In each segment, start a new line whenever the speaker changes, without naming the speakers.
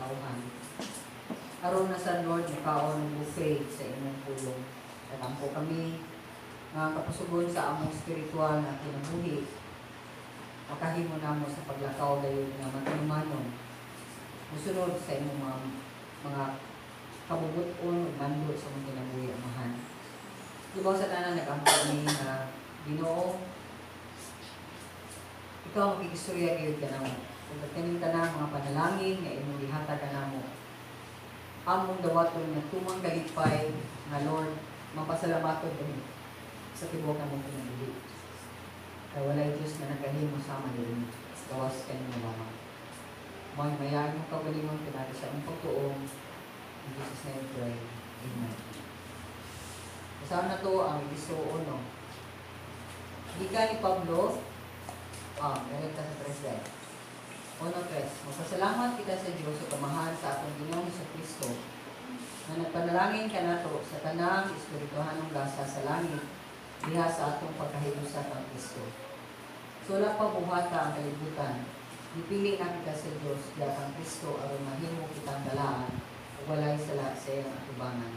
katawhan. Aron na sa Lord, makaon ng buffet sa imong pulong. Nagampo kami nga kapusugon sa among spiritual na kinabuhi. Makahimo namo sa paglakaw gayon nga matinumanon. Musunod sa imong mga kabubuton ug mando sa imong kinabuhi, Amahan. Ibaw sa tanan, nagampo kami nga Ginoo, ikaw makikistorya gyud ka namo. Ug kaning tanang mga panalangin nga imong gihatag kanamo, among dawaton nga tumang kalipay nga Lord, mapasalamaton kami sa tibuok namong kinabuhi. Kay walay Diyos nga nakahimo sama niini. Gawas kanimo lamang. Mao mayaan mong kaugalingon pinagi sa imong pagtuong. In Jesus' name we pray. Amen. Kasama na to ang Efeso 1. Gikan ni Pablo, meron ka sa tres guys. 1:3. Magpasalamat kita sa Diyos sa Amahan sa atong Ginoong Kristo na nagpanalangin kanato sa tanang espirituhanong gasa sa langit diha sa atong pagkahiusa kang Kristo. So wala pa buhata ang kalibutan. Gipili na kita sa Diyos diha kang Kristo aron mahimo kitang balaan ug walay sala sa iyang atubangan.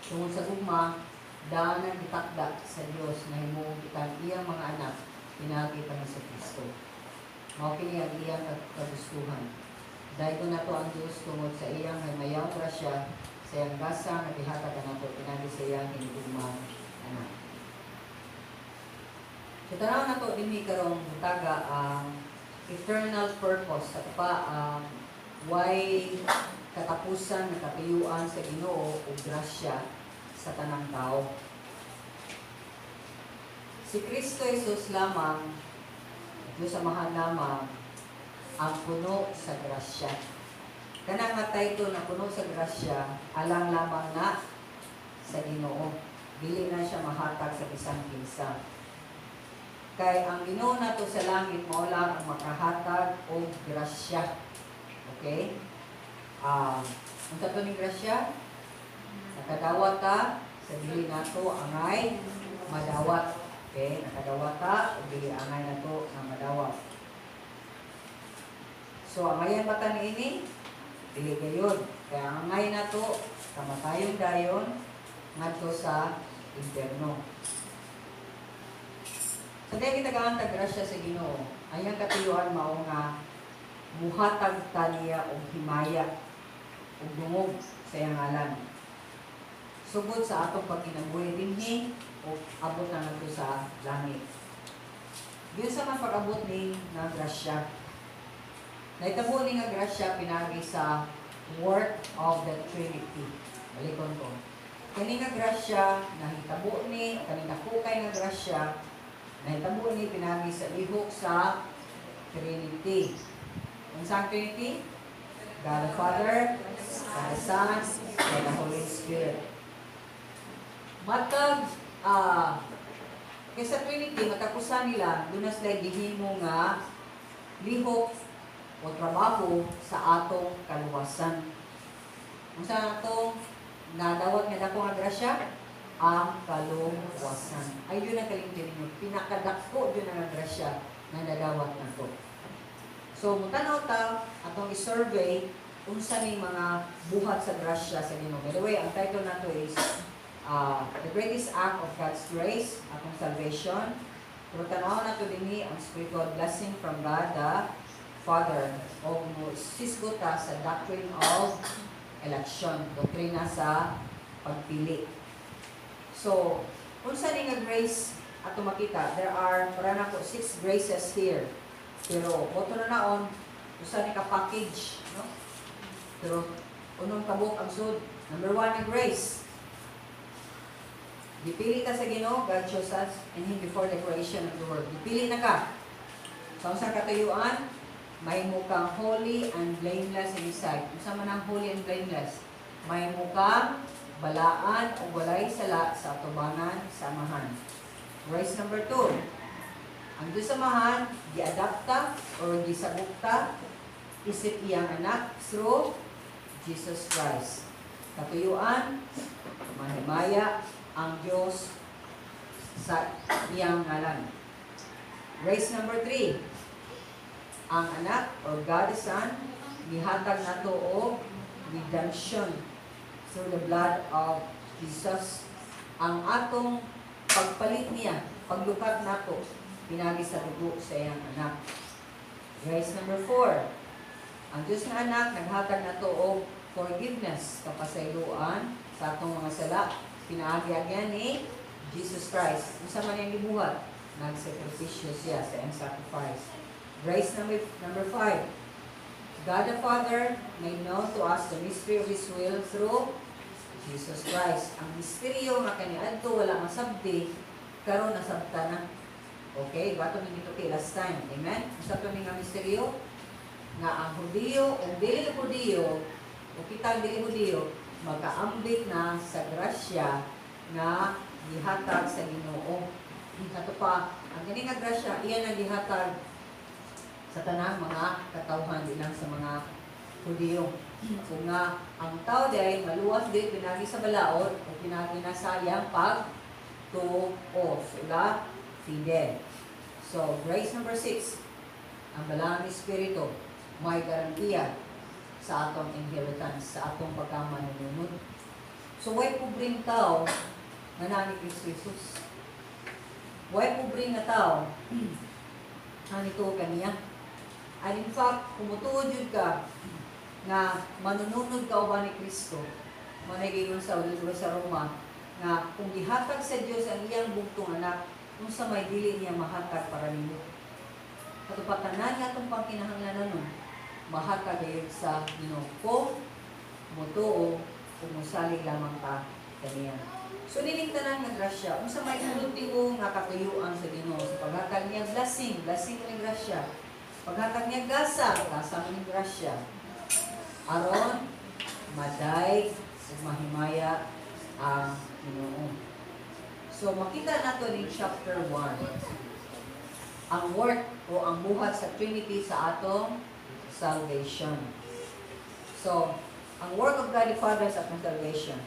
Tungod sa gugma, daan ang gitakda sa Diyos nga himuon kitang iyang mga anak pinaagi kang Kristo. Mao kini ang iyang kagustuhan. Daygon nato ang Diyos tungod sa iyang himayang grasya sa iyang gasa nga gihatag kanato pinaagi sa iyang hinigugmaang anak. Sa tanaw nato dinhi karong butaga ang eternal purpose sa pa ang way katapusan nga katuyuan sa Ginoo ug grasya sa tanang tao. Si Kristo Jesus lamang, Diyos Amahan lamang, ang puno sa grasya. Kanang nga title na puno sa grasya, alang lamang na sa Ginoo. Dili na siya mahatag sa bisan kinsa. Kay ang Ginoo nato sa langit mao lang ang makahatag og grasya. Okay? Unsa to ning grasya? Nakadawat ta sa dili nato angay madawat. Okay? Nakadawat ta og dili angay nato nga madawat. So, angayan ba ta niini? Dili gayon. Kaya ang angay nato kamatayon dayon ngadto sa impyerno. Sa kaya kita tag grasya sa Ginoo, ayang katuyuan mao nga muhatag ta niya og himaya ug dungog sa iyang ngalan. Sugod sa atong pagkinabuhi dinhi o abot na nato sa langit. Giunsa man pag-abot ni nga grasya? Nahitabo ni nga grasya pinagi sa work of the Trinity. Balikon ko. Kani nga grasya nahitabo ni o kaning dakukay nga grasya nahitabo ni pinagi sa lihok sa Trinity. Unsa ang Trinity? God the Father, God the Son, and the Holy Spirit. Matag kay sa Trinity matag usa nila duna sila gihimo nga lihok o trabaho sa atong kaluwasan. Unsa atong nadawat nga dako nga grasya? Ang kaluwasan. Ayun ang kalimti ninyo. Pinakadako yun ang grasya nga nadawat nato. So, mutanaw ta atong i-survey unsa ning mga buhat sa grasya sa Ginoo. By the way, ang title nato is The Greatest Act of God's Grace, atong salvation. Pero tanaw nato dinhi ang spiritual blessing from God the Father o mo sisgo ta sa doctrine of election, doktrina sa pagpili. So, unsa ni nga grace ato makita? There are para nako six graces here. Pero boto na naon usa ni ka package, no? Pero unong kabuk ang sud. Number one na grace. Gipili ka sa Ginoo, God chose us in Him before the creation of the world. Gipili na ka. Sa unsang katuyuan, mahimo kang holy and blameless in His sight. Unsa man ang holy and blameless? Mahimo kang balaan o walay sala sa atubangan sa Amahan. Grace number two. Ang Diyos Amahan, giadapta or gisagupta isip iyang anak through Jesus Christ. Katuyuan, mahimaya ang Diyos sa iyang ngalan. Grace number three, ang anak or God the Son Gihatag nato og redemption through the blood of Jesus. Ang atong pagpalit niya, paglukat nato, pinagi sa dugo sa iyang anak. Grace number four, ang Diyos nga anak naghatag nato og forgiveness, kapasayloan sa atong mga sala, pinaagi again ni Jesus Christ. Unsa man iyang gibuhat? Nagsakripisyo siya sa iyang sacrifice. Grace number five, God the Father made known to us the mystery of His will through Jesus Christ. Ang misteryo nga kaniadto wala masabti, karon nasabta na. Okay, bato ni dito kay last time. Amen? Unsa to ni nga misteryo? Nga ang Hudiyo o dili Hudiyo o kitang dili Hudiyo makaambit na sa grasya nga gihatag sa Ginoo. Ato pa, ang kini nga grasya iyan ang gihatag sa tanang mga katawhan, di lang sa mga Hudiyo. Kung nga ang tao day maluwas di pinagi sa balaod o pinagi na sa iyang pag tuo, sola fide. So, grace number six, ang Balaang Espiritu may garantiya sa atong inheritance, sa atong pagkamanununod. So, way pobreng tao nga naa ni Kristo Jesus. Way pobre nga tao nga nituo kaniya. And in fact, kung mutuo jud ka nga manununod ka uban ni Kristo, manay giingon sa libro sa Roma, nga kung gihatag sa Dios ang iyang bugtong anak, unsa may dili niya mahatag para nimo? Ato pa, tanan nga atong pangkinahanglanon nun, mahatag gayud sa Ginoo kung mutuo ug mosalig lamang ka kaniya. So nining tanan nga grasya, unsa may ultimo nga katuyuan sa Ginoo sa paghatag niya blessing, blessing ni grasya. Paghatag niya gasa, gasa ni grasya. Aron maday ug mahimaya ang Ginoo. So makita nato ning chapter 1 ang work o ang buhat sa Trinity sa atong salvation. So, ang work of God the Father sa atong salvation.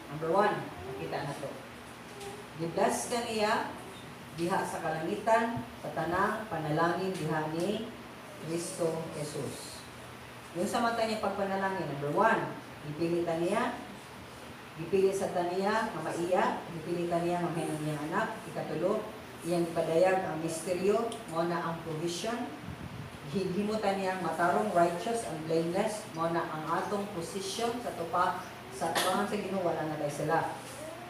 Number one, makita nato. Gibless ka niya diha sa kalangitan sa tanang panalangin diha ni Kristo Jesus. Yung sa mata niya pagpanalangin, number one, gipili ta niya, gipili sa taniya nga maiya, gipili ta niya nga mahimong iyang anak. Ikatulo, iyang ipadayag ang misteryo, mao na ang provision. Gihimo ta niyang matarong, righteous and blameless, mao na ang atong position sa tupa sa atubangan sa Ginoo, wala na kay sala.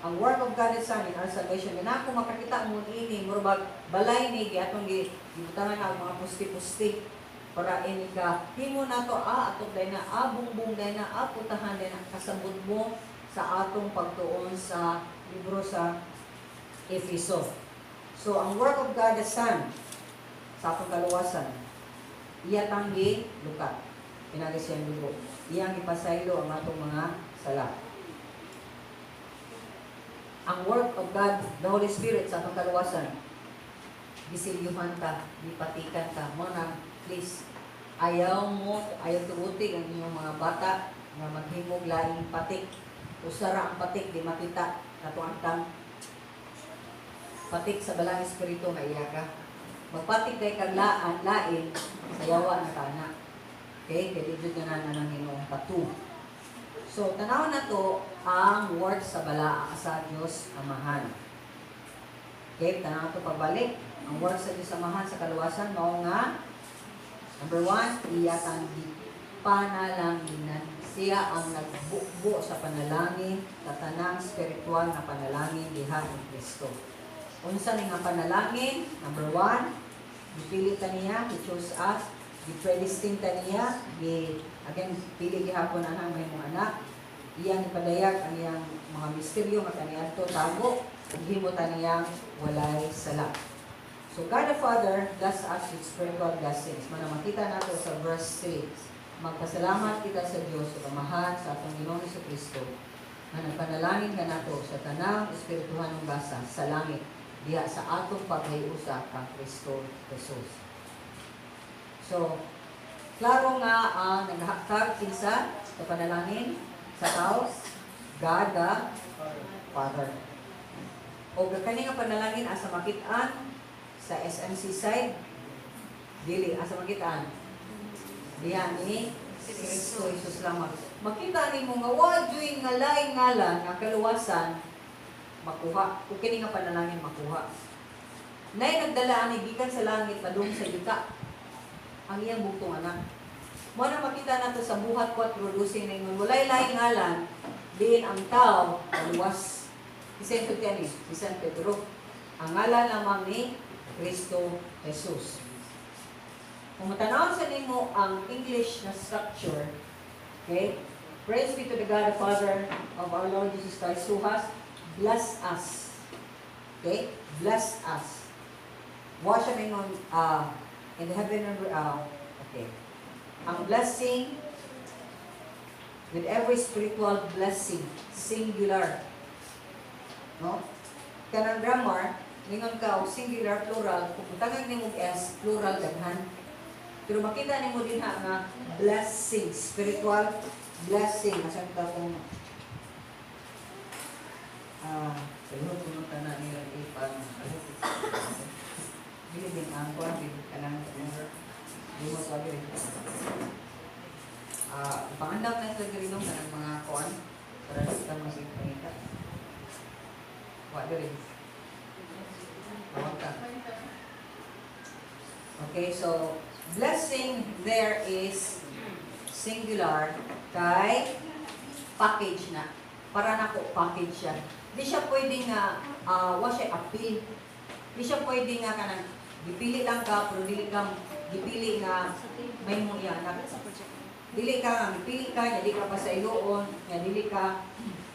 Ang work of God the Son in our salvation, na kung makakita mo ini, murag balay ni atong gibutangan na ang mga pusti-pusti para ini ka himo nato, atong day na, bungbong day na, putahan day na, kasabot mo sa atong pagtuon sa libro sa Efeso. So ang work of God the Son sa atong kaluwasan, iya tang lukat pinagi siyang dugo, iyang ipasaylo ang atong mga sala. Ang work of God the Holy Spirit sa atong kaluwasan, gisilyuhan ta, gipatikan ta. Mo na, please, ayaw mo, ayaw tuguti ang inyong mga bata nga maghimog laing patik. Usa ra ang patik, di makita katong ang patik sa Balang Espiritu nga iya ka. Magpatik kay kag laan, lain, sayawa na ka na. Okay, kay di jud na na ng Ginoong patu. So, tanaw na to ang work sa bala sa Dios Amahan. Okay, tanaw to pagbalik. Ang work sa Dios Amahan sa kaluwasan mao nga number one, iya kang panalanginan. Siya ang nagbubo sa panalangin, tatanang spiritual na panalangin diha ni Kristo. Unsa ni nga panalangin? Number one, gipili ta niya, He chose us, gi-predestine ta niya, gi, again, pili gihapon anang mahimong anak, iyang ipadayag ang iyang mga misteryo nga kaniadto tago, ug himo ta niyang walay sala. So God the Father bless us with spiritual blessings. Mana makita nato sa verse 3. Magpasalamat kita sa Dios ug Amahan sa atong Ginoong Kristo nga nagpanalangin kanato sa tanang espirituhanong gasa sa langit diha sa atong paghiusa kang Kristo Jesus. So, klaro nga ang naghatag kinsa sa panalangin sa tao? God the Father. O kani nga panalangin asa makit-an sa SMC side? Dili. Asa makit-an? Diha ni Si Kristo Jesus lamang. Makita nimo nga wa juy nga laing ngalan nga kaluwasan makuha. Ug kini nga panalangin makuha. Nay nagdala ani gikan sa langit padung sa yuta, ang iyang bugtong anak. Mo na makita nato sa Buhat 4:12 na ingon, walay laing ngalan diin ang tao maluwas. Bisan ito ni si San Pedro. Ang ngalan lamang ni Kristo Jesus. Kung matanaw sa nimo ang English na structure, okay? "Praise be to the God, the Father of our Lord Jesus Christ, who has blessed us." Okay? Bless us. Wa siya ningon, in the heaven, okay. Ang blessing, with every spiritual blessing, singular. No? Kanang grammar, ningon ka og singular, plural, kung butangan nimo og S, plural daghan. Pero makita nimo dinha nga blessing, spiritual blessing. Asa ta kung palihog kuno tanan nila ipan. Dili din ang kuan din kanang di mo sa diri. Ipangandam na sila diri nung kanang mga kuan para sa masig pangita. Wa diri. Tawag ka. Okay, so blessing there is singular kay package na. Para nako, package siya. Di siya pwede nga wa siya appeal. Di siya pwede nga kanang gipili lang ka pero dili ka gipili nga may mo iya anak. Dili ka nga gipili ka nga di ka pa sa iloon, nga dili ka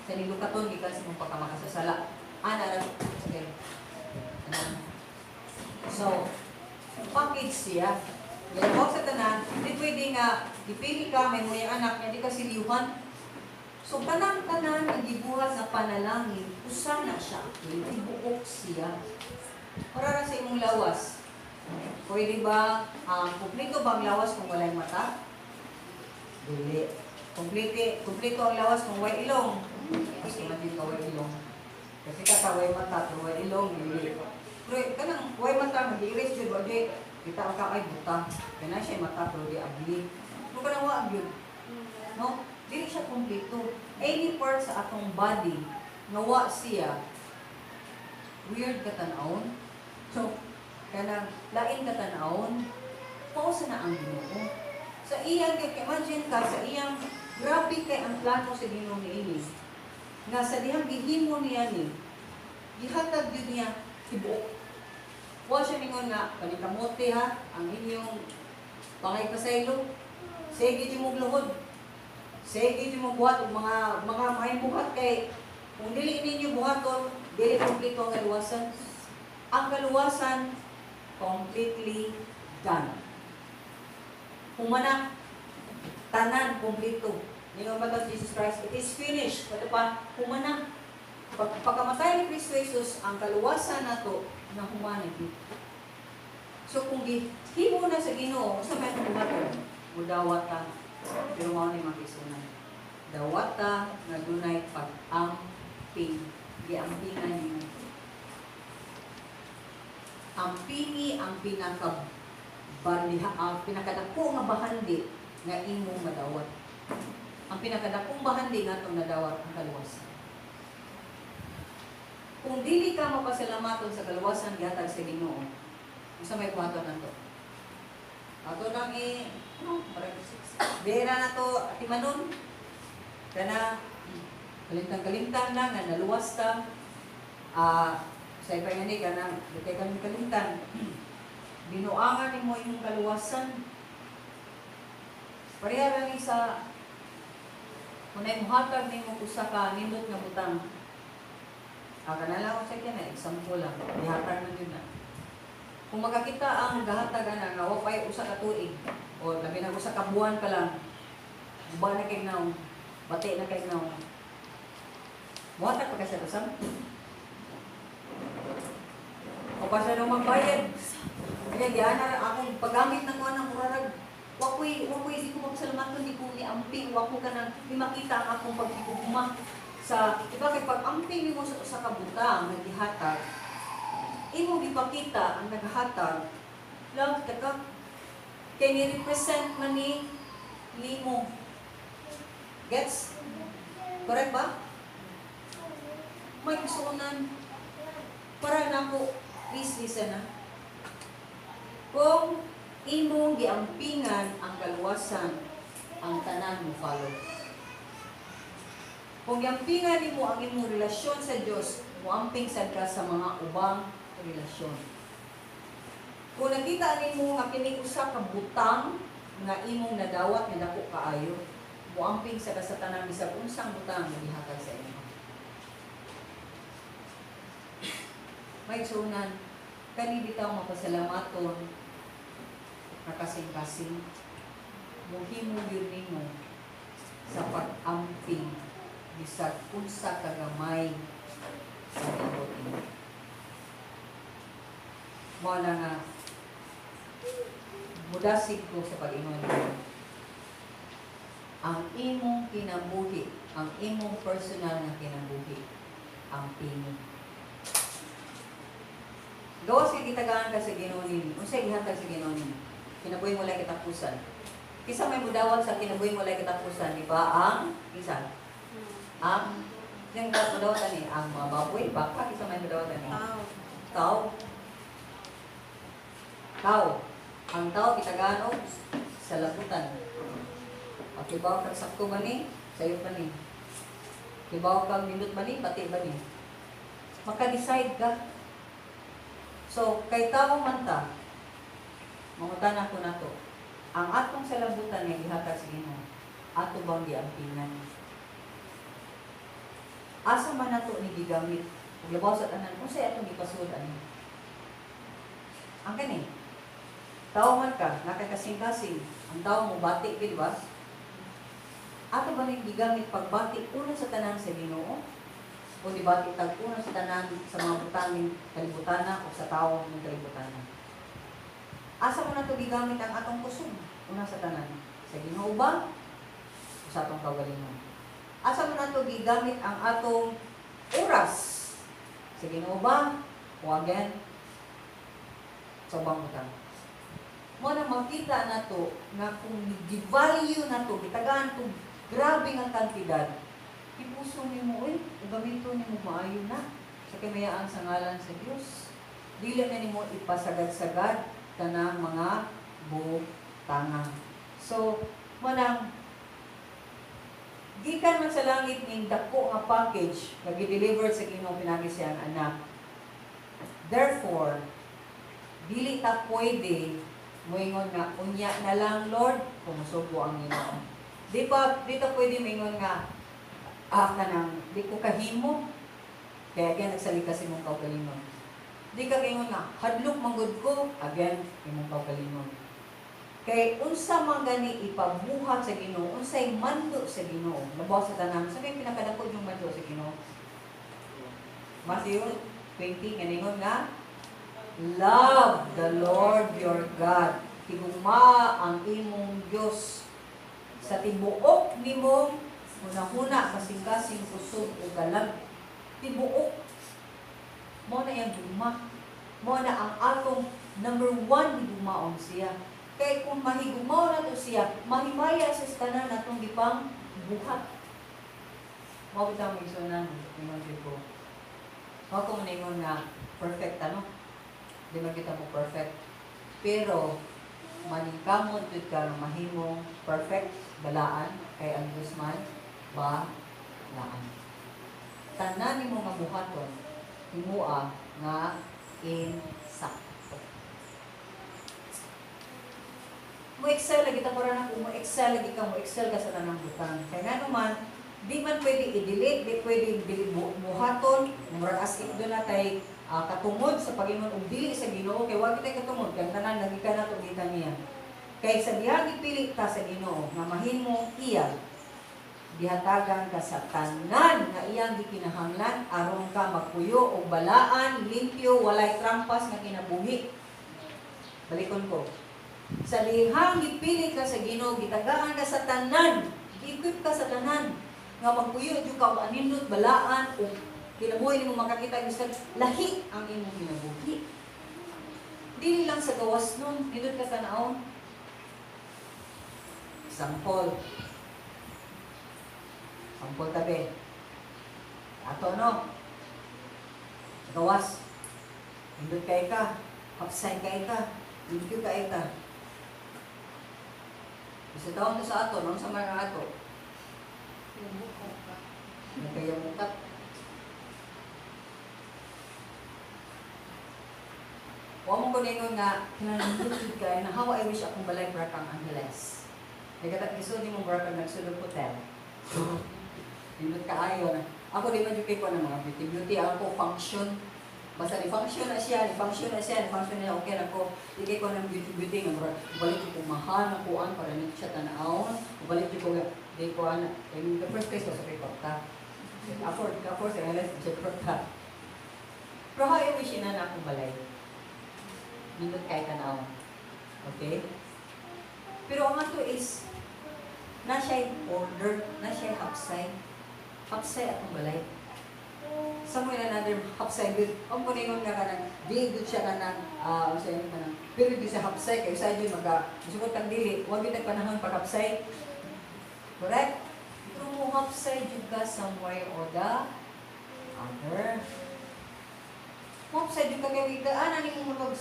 sa nilukaton gikan sa imong pagkamakasasala. Ana ra, sige. Ana. So, package siya. Yan sa tanan, di pwede nga gipili ka may mo anak nga di ka siliyuhan. So tanang-tanan nga gibuhat sa panalangin, usa na siya. Tibuok siya. Para ra sa imong lawas. Pwede ba, kumpleto ba ang lawas kung walay mata? Dili. Kumpleto ang lawas kung walay ilong? Mas man din ka walay ilong. Kasi ka walay mata, pero walay ilong, dili. Pero kanang walay mata, mag-erase jud, wa jud kita ka ay buta. Kana siya mata pero di ugly. Pero kanang wa gyud. No? Dili siya kumpleto. Any part sa atong body nga wa siya, weird ka tan-awon. So, kanang lain ka tan-awon, mao sa na ang Ginoo. Sa iyang, kay imagine ka, sa iyang, grabe kay ang plano sa Ginoo niini. Nga sa dihang gihimo niya ni, gihatag yun niya tibuok. Wa siya ningon nga, panikamote ha, ang inyong pangay pasaylo. Sige di mo luhod. Sige di mo buhat og mga maayong buhat kay kung dili ninyo buhaton, dili kompleto ang kaluwasan. Ang kaluwasan completely done. Humana, tanan kompleto. Ningon ba Jesus Christ, "It is finished." Kato pa, humana. Pagkamatay ni Kristo Jesus, ang kaluwasan nato na humana gyud. So kung gihimo na sa Ginoo, sa may atong buhaton, mudawat ta. Pero mao ni mga isunan. Dawat ta nga dunay pag-amping. Giampingan nimo. Ampingi ang pinaka bandiha, ang pinakadako nga bahandi nga imong madawat. Ang pinakadakong bahandi nga atong nadawat, ang kaluwasan. Kung dili ka mapasalamaton sa kaluwasan gihatag sa Ginoo, unsa may buhaton nato? Ato lang i ano, bera na to atimanon. Kana kalimtan-kalimtan na nga naluwas ta. Sa iba nga ni kanang di kay kami kalimtan. Binuangan nimo imong kaluwasan. Pareha ra ni sa kung nay muhatag nimo usa ka nindot nga butang. Kana lang sa kanya, example lang. Gihatag man yun na. Kung makakita ang gahatag ana nga wa pay usa ka tuig o labi na usa ka buwan pa lang, guba na kay naong, bati na kay naong. Muhatag pa ka sa usam? O pa siya nang magbayad. Kaya giana akong paggamit ng kuan ng murarag. Wa ko'y di ko magsalamaton, di ko ni amping, wa ko kanang di makita ang akong paghigugma sa iba kay pag amping nimo sa usa ka butang nga gihatag, imo gipakita ang naghatag, love ta ka kay ni represent man ni
Nimo. Gets? Correct ba? May igsuonan, para nako, please listen na. Kung imong giampingan ang kaluwasan, ang tanan mo follow. Kung giampingan nimo ang imong relasyon sa Dios, moamping sad ka sa mga ubang relasyon. Kung nakita nimo nga kini usa ka butang nga imong nadawat nga dako kaayo, moamping sa ka sa tanan bisag unsang butang nga gihatag sa imo. May igsuonan, kani bitaw mapasalamaton nga kasing-kasing muhimo yun nimo sa pag-amping bisag unsa ka gamay sa gibuhat nimo. Mao na nga mudasig ko sa pag-ingon nimo. Ang imong kinabuhi, ang imong personal nga kinabuhi, ang pingin. Gawas kay gitagaan ka sa Ginoo nimo. Unsay gihatag sa Ginoo nimo? Kinabuhi walay katapusan. Kinsa may mudawat sa kinabuhi walay katapusan, di ba? Ang isa. Ang yang mudawat ani ang mga baboy, baka kinsa may mudawat ani?
Tao.
Tao. Tao. Ang tao gitagaan og salabutan. O kibaw kag sakto ba ni? Sayo pa ni. Kibaw kag nindot ba ni? Pati ba ni? Maka-decide ka. So, kay tao man ta, mangutana ko nato, ang atong salabutan nga gihatag sa Ginoo, ato bang giampingan? Asa man nato ni gigamit? Ug labaw sa tanan, unsay atong gipasud ani? Ang kani, tao man ka, nakakasing-kasing, ang tao mo bati, di ba? Ato ba ning gigamit pagbati una sa tanan sa Ginoo? O di bati tag una sa tanan sa mga butang ning kalibutana o sa tawo ning kalibutana? Asa mo na to gigamit ang atong kusog una sa tanan? Sa Ginoo ba? O sa atong kaugalingon? Asa mo na to gigamit ang atong oras? Sa Ginoo ba? O again, sa ubang butang? Mo na makita nato nga kung gi-value nato, gitagaan to grabe nga kantidad, ipuso nimo oy, ug gamiton nimo maayo na sa kamayaan sa ngalan sa Dios. Dili na nimo ipasagad-sagad tanang mga butanga. So, mo nang gikan man sa langit ning dako nga package nga gi-deliver sa Ginoo pinagi siyang anak. Therefore, dili ta pwede moingon nga unya na lang, Lord, kung musugo ang Ginoo. Di pa di ta pwede moingon nga kanang di ko kahimo. Kaya again nagsalig ka sa imong kaugalingon. Di ka kaingon nga hadlok man gud ko, again imong kaugalingon. Kay unsa man gani ipabuhat sa Ginoo, unsay mando sa Ginoo, labaw sa tanan, sa may pinakadako yung mando sa Ginoo? Matthew 20 nga ningon nga love the Lord your God. Higugma ang imong Dios sa tibuok nimong hunahuna, kasing-kasing, kusog ug kalag. Tibuok. Mo na iyang gugma. Mo na ang atong number one higugmaon siya. Kay kung mahigugmaon nato siya, mahimaya sa tanan natong gipang buhat. Mao bitaw mo isunan, ningon jud ko. Mao ko ningon nga perfect ano? Di man kita mo perfect. Pero maningkamot jud ka nga mahimong perfect balaan kay ang Dios man balaan. Tanan nimo nga buhaton himoa nga insakto. Mo excel lagi ta para na mo excel lagi ka, mo excel ka sa tanang butang. Kay ngano man di man pwede i-delete, di pwede dili buhaton, murag as if doon na tay katungod sa pag-ingon og dili sa Ginoo kay wa kitay katungod kay ang tanan nagikan nato gikan niya. Kay sa dihang gipili ta sa Ginoo nga mahimong iya, gihatagan ka sa tanan nga iyang gikinahanglan aron ka magpuyo og balaan, limpyo, walay trampas nga kinabuhi. Balikon ko. Sa dihang gipili ka sa Ginoo, gitagaan ka sa tanan, gi-equip ka sa tanan nga magpuyo jud ka og anindot, balaan ug kinabuhi nimo makakita bisan lahi ang imong kinabuhi. Dili lang sa gawas nun, nindot ka tan-awon. Example. Example tabi. Ato no. Sa gawas. Nindot kay ka. Hapsay kay ka. Limpyo kay ka. Isa taon to sa ato, nung sa mga ato, nagkayamukat. Wa mo ko ningon nga, kinanindot kay na how I wish akong balay para kang Angeles. Kay katag isod nimo para kang nagsulod hotel. Nindot kaayo na. Ako di man jud kay ko ng mga beauty beauty ako function. Basta ni function na siya, ni function na siya, ni function na okay na ko. Di kay ko ng beauty beauty nga murag balik ko mahal na kuan para nito siya tan-awon. Balik ko nga di ko ana. In the first place sa kay kwarta. Afford ka afford sa Angeles siya kwarta. Pero how I wish ina na akong balay. Nindot kay tan-awon. Okay? Pero ang ato is na siya order, na siya hapsay. Hapsay atong balay. Somewhere another hapsay good. Ang kuningon nga kanang di good siya kanang sa inyo kanang pero di sa hapsay kay sa jud maka musugot kang dili, wa gyud panahon pag hapsay. Correct? Pero mo hapsay jud ka somewhere or the other. Mo hapsay jud ka kay ana nimo mag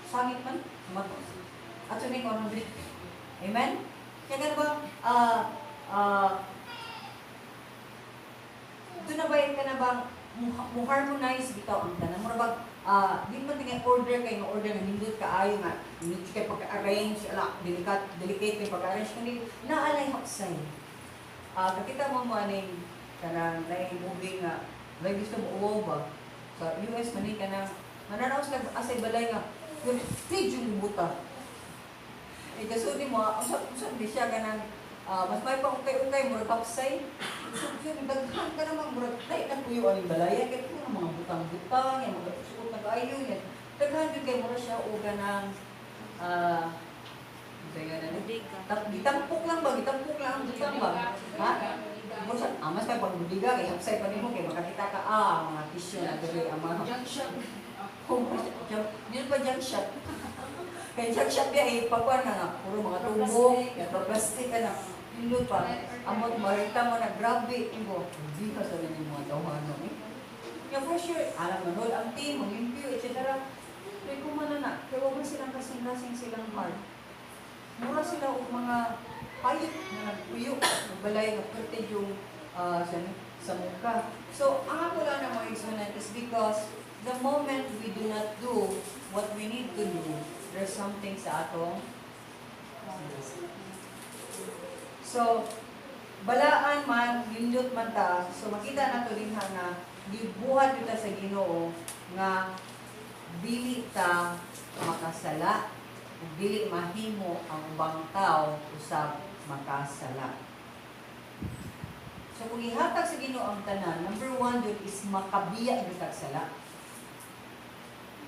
sangit man matos. Ato ni kono. Amen? Kaya ba ito na ba ka na bang mo-harmonize bitaw ang tanan? Mura bag di man tingay order kay nga order nga nindot kaayo nga nindot kay pagka-arrange ala delicate delicate kay pagka-arrange kundi naalay hapsay. Kakita mo mo aning kanang naay movie nga may gusto mo uwaw ba sa US man ni kanang mananaw sila asay balay nga medyo buta. Eh kasudi mo usa usa di siya kanang mas may pa ukay-ukay murag hapsay. So, daghan ka naman murag dai na puyo aning balaya kay puro mga butang-butang, yang mga suot na kaayo yan. Daghan jud kay mura siya og kanang unsa nga na ni? Gitampok lang ba? Gitampok lang ang butang ba? Ha? Mo sa mas may pagbudiga kay hapsay pa nimo kay makakita ka mga tissue na diri ang mga
Junk shop.
Yun pa junk shop. Kay junk shop ya eh pagkuan ka nga puro mga tubo, ya plastic ka na. Nindot pa. Amot marita mo na grabe ingo. Di ka sa ganing mga tawhano eh. Ya for sure, alam mo ang team, manglimpyo, etc. Kay kumana na, kay wa man silang kasing-kasing silang heart. Mura sila og mga payot na nagpuyo, balay nga perted yung sa muka. So, ang ako lang na mga igsunan is because the moment we do not do what we need to do, there's something sa atong. So, balaan man, nindot man ta, so makita nato dinha nga gibuhat ta sa Ginoo nga dili ta makasala, ug dili mahimo ang ubang tao usab makasala. So kung ihatag sa Ginoo ang tanan, number one jud is makabiya jud tag sala.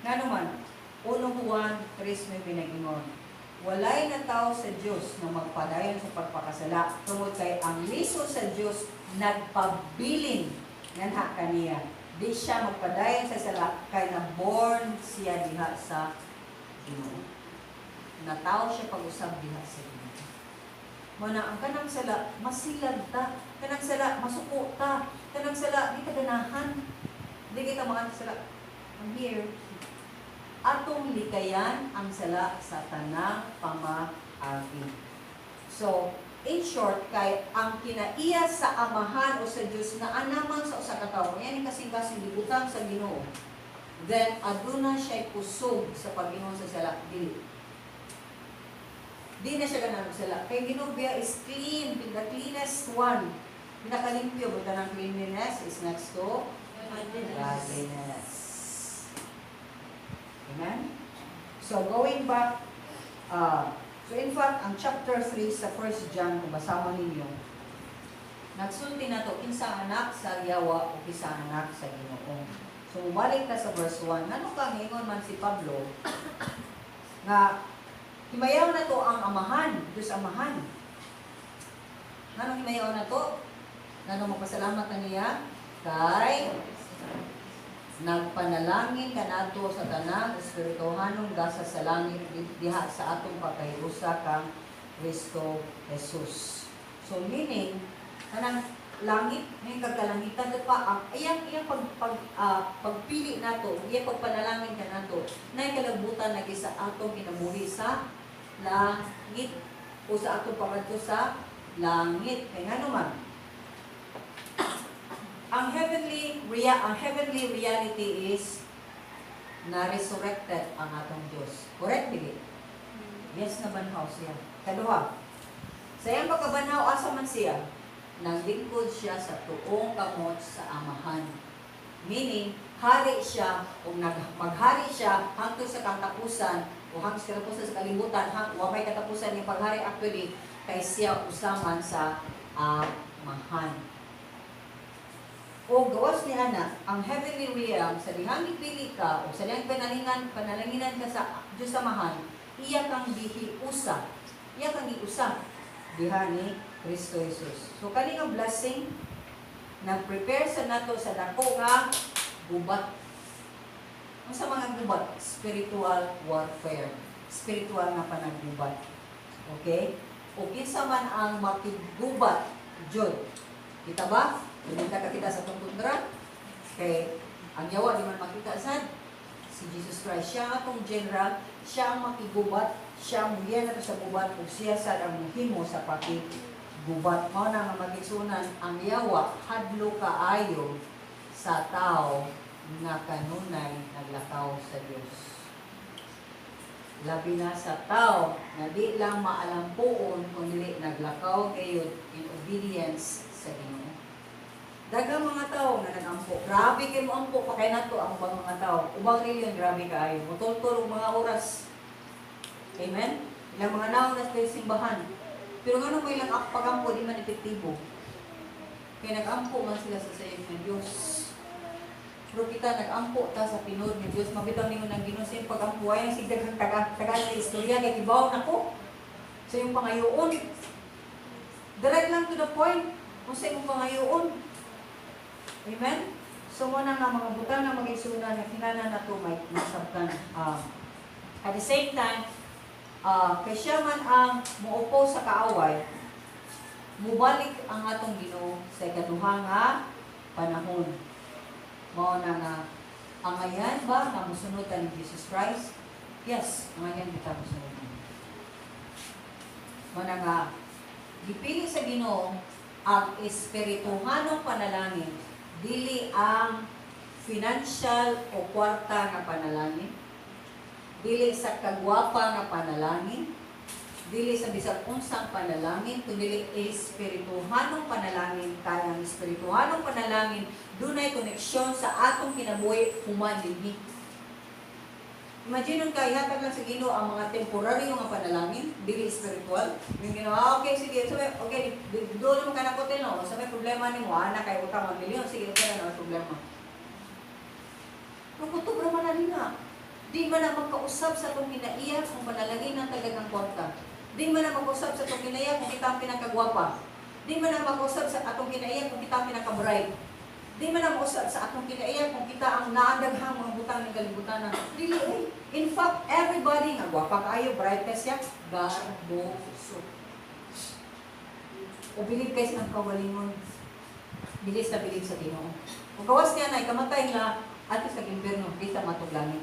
Ngano man, 1 Juan 3:9 nag-ingon, walay na tao sa Diyos na magpadayon sa pagpakasala tungod kay ang liso sa Diyos nagpabilin nganha kaniya. Di siya magpadayon sa sala kay na-born siya diha sa Ginoo. Natawo siya pag-usab diha sa Ginoo. Mo na ang kanang sala masilag ta, kanang sala masuko ta, kanang sala di ta ganahan. Di kita mga sala. I'm here. Atong likayan ang sala sa tanang pamaagi. So, in short, kay ang kinaiya sa Amahan o sa Diyos na anaman sa usa ka tawo, yan kasing-kasing gibutang sa Ginoo. Then aduna siya kusog sa pag-ingon sa sala dili. Di na siya ganahan sala. Kay Ginoo biya is clean, the cleanest one. Pinakalimpyo, but ang cleanliness is next to godliness. Amen? So, going back, so in fact, ang chapter 3 sa 1 John, kung basahon ninyo, nagsulti na to, kinsa anak sa yawa o kinsa anak sa Ginoo. So, balik ta sa verse 1, ngano ka ngingon man si Pablo, nga, himayaw na to ang amahan, Diyos amahan. Ngano himayaw na to? Ngano magpasalamat na niya? Kay nagpanalangin kanato sa tanang espirituhanong gasa sa langit diha sa atong pagkahiusa kang Kristo Jesus. So meaning, kanang langit, ngayon kagkalangitan pa ang iyang iyang pag, pag pagpili nato, iyang pagpanalangin kanato, na kalagbutan lagi sa atong kinabuhi sa langit o sa atong pangadto sa langit. Kay ngano man, ang heavenly reality is na resurrected ang atong Diyos. Correct, dili? Yes, nabanhaw siya. Kaduha, sa iyang pagkabanhaw, asa man siya? Naglingkod siya sa tuong kamot sa Amahan. Meaning, hari siya, o maghari siya hangtod sa katapusan, o hangtod sa katapusan sa kalibutan, wa may katapusan yung paghari actually, kay siya usaman sa Amahan. O gawas ni ana, ang heavenly realm, sa dihang gipili ka, o sa dihang panalanginan ka sa Diyos Amahan, iya kang gihiusa. Iya kang giusa diha ni Kristo Jesus. So kani nga blessing nag-prepare sa nato sa dako nga gubat. Unsa mga gubat? Spiritual warfare. Spiritual nga panaggubat. Okay? O kinsa man ang makigubat jud. Kita ba? Pumunta ka kita sa atong kontra. Kay ang yawa di man makita sad si Jesus Christ. Siya ang atong general, siya ang makigubat, siya ang mugiya nato sa gubat ug siya sad ang muhimo sa pakigubat. Mao na nga, mga igsuonan, ang yawa hadlo kaayo sa tao nga kanunay naglakaw sa Dios. Labi na sa tao nga di lang maalampuon kung dili naglakaw gayud in obedience sa Ginoo. Daghang mga tao nga nagampo. Grabe kay mo ampo pa kay nato ang ubang mga tao. Ubang reliyon, grabe kaayo. Mutultol og mga oras. Amen? Ilang mga naong na sa simbahan. Pero ngano mo ilang pagampo di man epektibo? Kay nagampo man sila sa sayop ng Dios. Pero kita, nagampo ta sa tinuod ng Dios. Mabitaw ningon ng Ginoo sa iyong pagampo ay sig daghang taga taga sa istorya kay kibaw nako sa iyong pangayoon. Direct lang to the point kung sa imong pangayoon. Amen? So mo na nga mga butang na mga igsuonan na kinahanglan nato may masabtan. At the same time, kay siya man ang muupo sa kaaway, mubalik ang atong Ginoo sa ikaduha nga panahon. Mao na nga, angayan ba nga mosunod ta ni Jesus Christ? Yes, angayan kita mosunod niya. Mao na nga, gipili sa Ginoo ang espirituhanong panalangin, dili ang financial o kwarta nga panalangin, dili sa kagwapa nga panalangin, dili sa bisag unsang panalangin, kundi espirituhanong panalangin, kay ang espirituhanong panalangin dunay koneksyon sa atong kinabuhi human dinhi. Imagine ka, ihatag lang sa Ginoo ang mga temporaryo nga panalangin, dili spiritual. Yung Ginoo, ah, okay, sige, so, okay, doon naman ka ng hotel, no? Sa may problema nimo, ah, na kay utang 1 milyon, sige, okay na, no problema. Pero kutob ra man na nga. Di man na magkausap sa atong kinaiya kung panalangin ang talagang kwarta. Di man na mag-usap sa atong kinaiya kung kita ang pinakagwapa. Di man na mag-usap sa atong kinaiya kung kita ang pinaka-bright. Di man na mag-usap sa atong kinaiya kung kita ang naadaghang mga butang ng kalibutan. Dili eh. In fact, everybody nga gwapa kaayo, bright ka siya, garboso. O bilib kay sa kaugalingon. Bilis na bilib sa Ginoo. Kung gawas niya na ikamatay nga ato sa impierno, kita matug langit.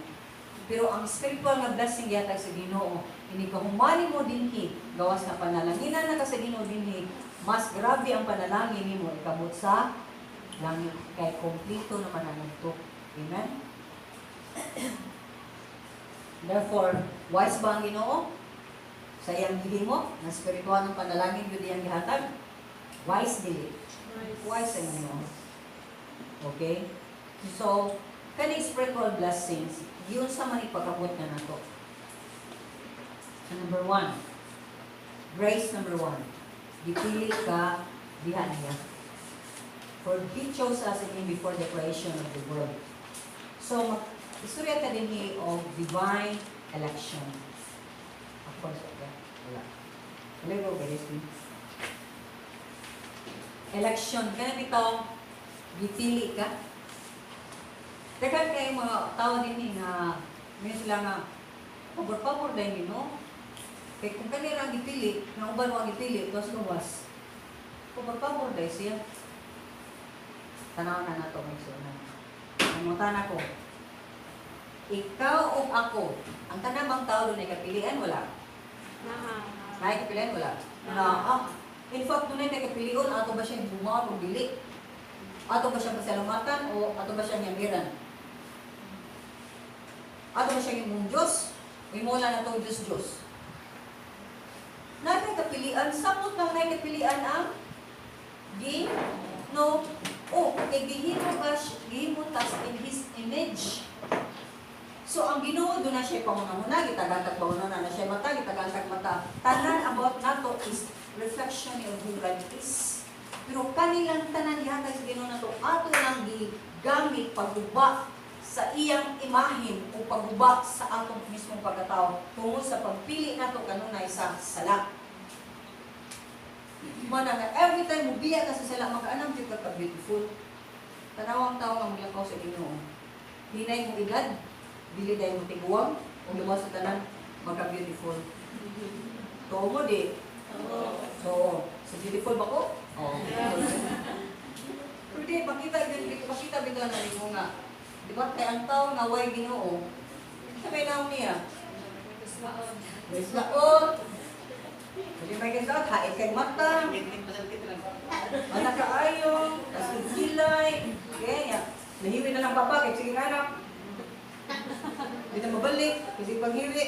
Pero ang spiritual nga blessing gihatag sa Ginoo, ini kahumani mo dinhi, gawas na panalanginan na ka sa Ginoo dinhi, mas grabe ang panalangin nimo ikabot sa langit kay kompleto naman ang ito. Amen? Therefore, wise ba ang Ginoo? Sa iyang gihimo, na spiritual ng panalangin yun iyang gihatag? Wise dili? Wise ang Ginoo. Okay? So, kaning spiritual blessings, yun sa man ipagabot na nato. So, number one, grace number one, gipili ka diha niya. For He chose us in Him before the creation of the world. So, istorya ta din of divine election. Of course, okay. Wala. Wala ko, guys. Election. Kaya bitaw, gipili ka. Daghan kay mga tao din nga may sila nga pabor-pabor dahil, no? Kay kung kanira ang gipili, nga uban mo ang gipili, gawas gawas. Kung magpabor dahil siya. Tanaw na nato, mga igsuonan. Nangutana ko, ikaw o ako, ang tanang bang tao dunay kapilian, wala?
Naa.
Naay kapilian, wala? Naa. In fact, dunay kapilion, ato ba siyang gumawa o dili? Ato ba siyang pasalamatan o ato ba siyang yamiran? Ato ba siyang imong Diyos? O imo lang na itong Diyos Diyos? Naay kapilian, samot nang naay kapilian ang Ginoo. O, kay gihimo ka, gihimo tas in His image. So ang Ginoo duna siya panguna-una, gitagantag panguna na siya mata, gitagantag mata. Tanan about nato is reflection of who God is. Pero kanilang tanan gihatag sa Ginoo nato ato nang gigamit pagguba sa iyang imahin o pagguba sa atong mismong pagkatao tungod sa pagpili nato kanunay sa sala. Mana nga every time mo biya ka sa sala, makaanam jud ka ka beautiful. Tanawang tao nga moglakaw sa Ginoo. Hinay mo edad, dili dahil mo tiguang, o luwas sa tanan, magka-beautiful. Tuo mo di. So, sa beautiful ba ko? Oo. Pero di, makita, makita bitaw na rin mo nga. Di ba, kay ang tao nga way Ginoo, sabay na niya. Mislaon. Hindi may ganito, hait kay mata. Anak kaayo, tas kilay. Okay, ya. Nahiwi na lang papa, kay sige anak. Hindi na mabalik, kasi paghiwi.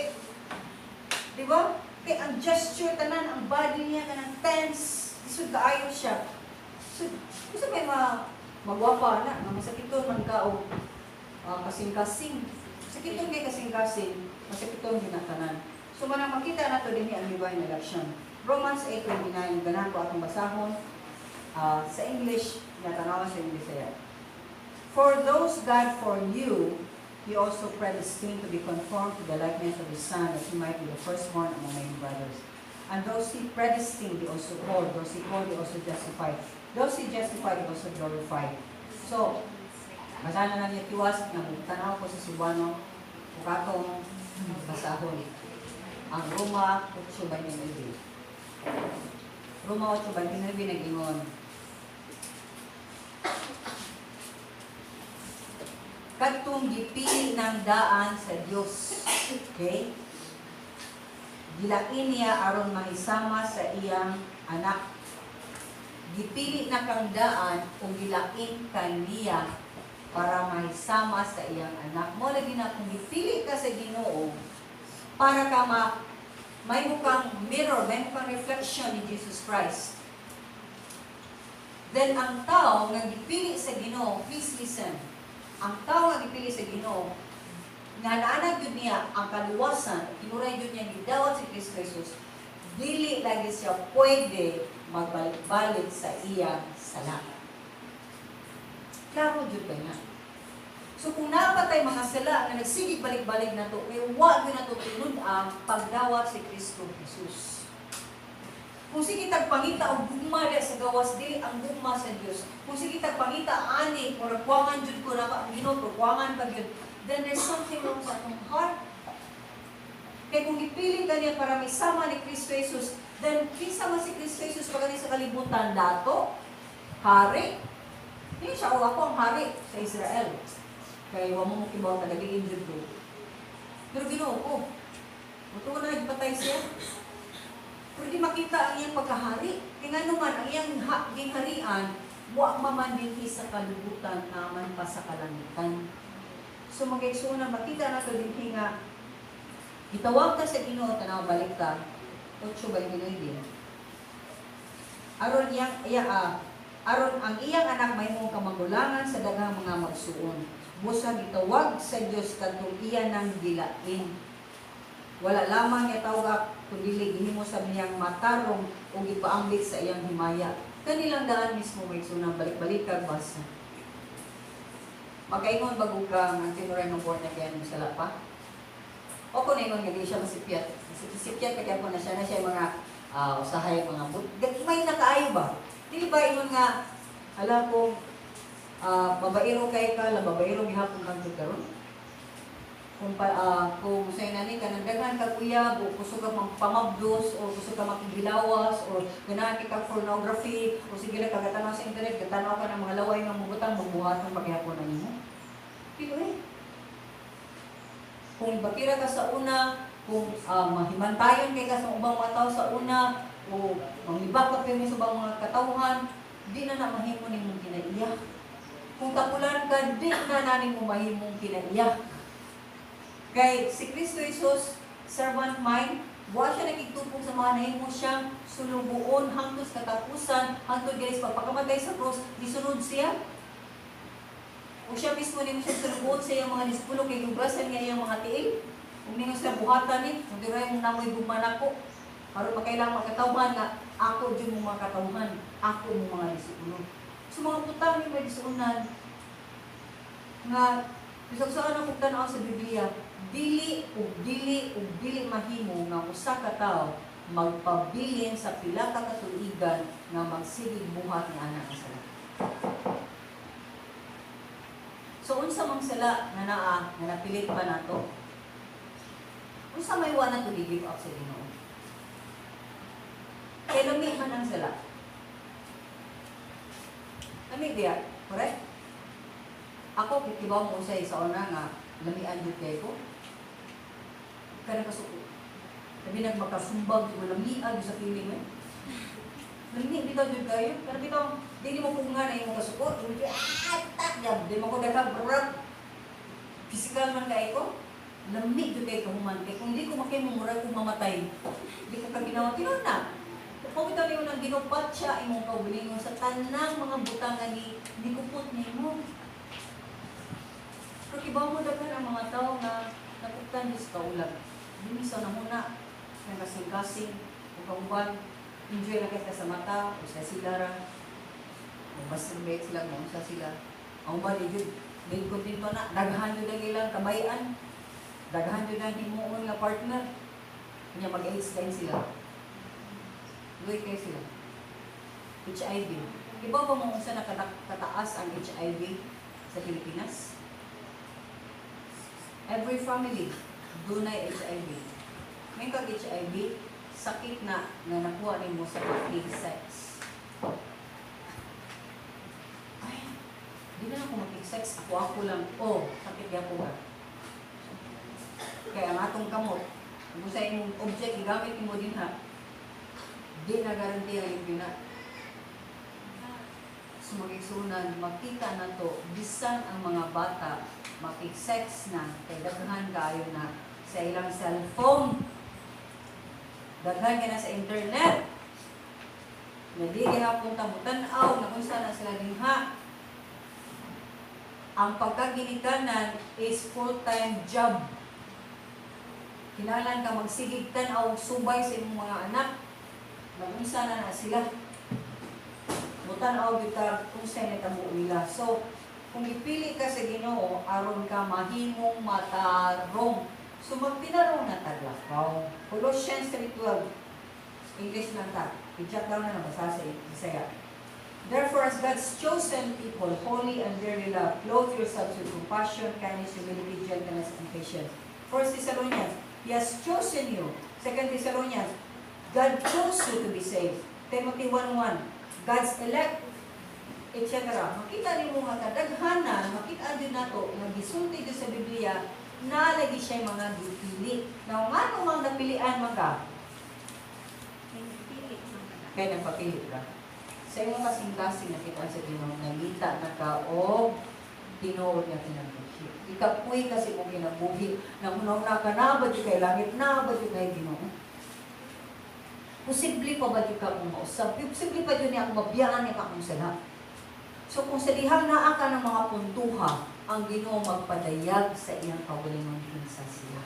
Di ba? Kay ang gesture tanan, ang body niya, kanang tense. Isod kaayo siya. So, gusto may ma magwapa na, nga masakiton man ka o kasing-kasing. Sakiton kay kasing-kasing, masakiton gyud na tanan. So manang makita nato dinhi ang divine election. Romans 8:29, ganahan ko atong basahon sa English, natanawa sa English saya. For those God foreknew, He also predestined to be conformed to the likeness of His Son, that He might be the firstborn among many brothers. And those He predestined, He also called. Those He called, He also justified. Those He justified, He also glorified. So, basahan na lang niya tiwas, nga tanaw ko sa Cebuano, ug atong basahon. Ang Roma 8:29. Roma 8:29 nag-ingon. Kadtong gipili ng daan sa Dios. Okay? Gilain niya aron mahisama sa iyang anak. Gipili na kang daan o gilain kaniya para mahisama sa iyang anak. Mo lagi na kung gipili ka sa Ginoo para ka may mukhang mirror, may mukhang reflection ni Jesus Christ. Then ang tao nga gipili sa Ginoo, please listen. Ang tao nga gipili sa Ginoo, nga naanad yun niya ang kaluwasan, tinuray yun niya gidawat si Kristo Jesus, dili lagi siya pwede magbalik-balik sa iyang sala. Klaro jud kay na. So kung napatay mga sala nga nagsigig balik-balik na to, may wa gyud nato tinud ang pagdawat si Kristo Jesus. Kung sige tag pangita og gugma diha sa gawas, dili ang gugma sa Dios. Kung sige tag pangita ani, murag kuwangan jud ko na ang Ginoo, pero kuwangan pa gyud. Then there's something wrong sa atong heart. Kay kung gipili ka niya para may sama ni Kristo Jesus, then kinsa man si Kristo Jesus pagani sa kalibutan dato? Hari. Hindi siya, o ako ang hari sa Israel. Kay wa mo kibaw taga-diin jud ko. Pero Ginoo ko. Mutuo na gipatay siya. Pero di makita ang iyang pagkahari. Kaya nga naman, ang iyang gingharian, wa maman dinhi sa kalibutan, naman pa sa kalangitan. So mga igsoon, makita nato dinhi nga gitawag ka sa Ginoo, tanaw balik ka 8:29. Aron iyang iya aron ang iyang anak mahimong kamagulangan sa daghang mga magsuon. Busa gitawag sa Dios kadtong iya nang gilain. Wala lamang niya tawag kundi gihimo sa niyang matarong o gipaambit sa iyang himaya. Kanilang daan mismo may sunang balik-balik kag basa. Magkaingon bago ka nga tinuray ng born again mo sala pa? O kung ingon nga di siya masipyat. Masipyat kaya po na siya mga usahay mga but. May nakaayo ba? Dili ba ingon nga ala kung babaero kay ka, la babaero gihapon kang karon? Kung sa inani ka nang daghan kag uyab o kusog ka pamabdos o kusog ka makighilawas o ganahan kay kag pornography o sige lang kagatanaw sa internet, gatanaw ka ng mga laway nga mabutang, magbuhat ng paghihapon na nimo. Pero eh, kung bakira ka sa una, kung mahimantayon kay ka sa ubang mga tao sa una, o manglibak ka pirmi sa ubang mga katawhan, di na na mahimo nimong kinaiya. Kung tapulan ka, di na na nimo mahimong kinaiya. Kay si Kristo Jesus, servant mind, wa siya nakigtupong sa mga nahimo siyang sulubuon hangtod sa katapusan, hangtod guys pagpakamatay sa cross, gisunod siya. O siya mismo nimo siya sulubuon sa iyang mga disipulo kay gubrasan niya iyang mga tiil. Kung ningon sila buhatan ni, kung diray mong namoy gugma nako, aron makailang makatawhan nga ako jud mo mga katawhan, ako mo mga disipulo. So mga butang ni may disuunan nga bisag saan ang tan-aw sa Biblia, dili ug dili ug dili mahimo nga usa ka tawo magpabilin sa pila ka katuigan nga magsigig buhat nga ana ang sala. So unsa mang sala nga naa nga napilit pa nato? Unsa may wa nato gi-give up sa Ginoo? Kay lami man ang sala. Lami diya, correct? Ako kikibaw mo usay sa una nga lamian jud kay ko. Kanang kasuko. Labi nag makasumbag jud, lamian jud sa feeling eh. Lami bitaw jud kayo. Pero bitaw dili mo punga na imong kasuko. Ah, tak jab, di mo ko daghang brap. Physical man kay ko. Lami jud kay kahuman kay kung di ko makimo murag kong mamatay. Di ko ka ginawa tinuod na. Kung bitaw nimo nang ginupat siya imong kaugalingon sa tanang mga butang nga ni nikupot nimo. Pero kibaw mo daghan ang mga tao nga napuktan sa kaulag. Dili sa nahuna ng kasing-kasing o kauban, enjoy na kay sa mata o sa sila ra. O masturbate sila, mo sa sila. Ang uban di jud di kontento na, daghan jud ang ilang kabayan. Daghan jud ang himuon nga partner. Nya mag-AIDS din sila. Luoy kay sila. HIV. Iba ba mo unsa na kataas ang HIV sa Pilipinas? Every family dunay HIV. May kag HIV, sakit na nga nakuha nimo sa pakig-sex. Ay, di na ako makig-sex, ako-ako lang. Oh, sakit gyapon ka. Kaya ang atong kamot, kung sa imong object gigamit nimo din ha, di na garanti ang limpyo na. So magigsunan, makita na to, bisan ang mga bata, makig-sex na, kay daghan kayo na sa ilang cellphone. Daghan ka na sa internet. Na di gihapon ta mo-tan-aw na kung saan na sila dinha. Ang pagkaginikanan is full-time job. Kinahanglan ka magsigig tan-aw subay sa imong mga anak. Nagunsa na na sila. Mutan-aw gyud ka kung sa natabo nila. So, kung ipili ka sa Ginoo aron ka mahimong matarong. So magtinarong na taglakaw. Colossians 3:12. English lang ta. I-jot down na nabasa sa Bisaya. Therefore, as God's chosen people, holy and dearly loved, clothe yourselves with compassion, kindness, humility, gentleness, and patience. First Thessalonians, He has chosen you. Second Thessalonians, God chose you to be saved. Timothy 1:1, God's elect, etc. Makita nimo nga kadaghanan, makita din nato nga gisulti gyud sa Biblia na lagi siya mga gipili. Now, ngano mang napilian man ka?
Nagpili man ka.
Kaya nagpapili ka. Sa imong kasing-kasing nakita sa Ginoo, nangita na ka og tinuod nga kinabuhi. Ikapoy kasi imong kinabuhi, nahunaw na ka na ba jud kay langit na ba jud kay Ginoo? Posible pa ba jud ka kung mausab? Posible pa jud niya akong mabiyaan niya ka akong sala. So kung sa dihang naa ka ng mga puntuha, ang Ginoo magpadayag sa iyang kaugalingon kinsa siya.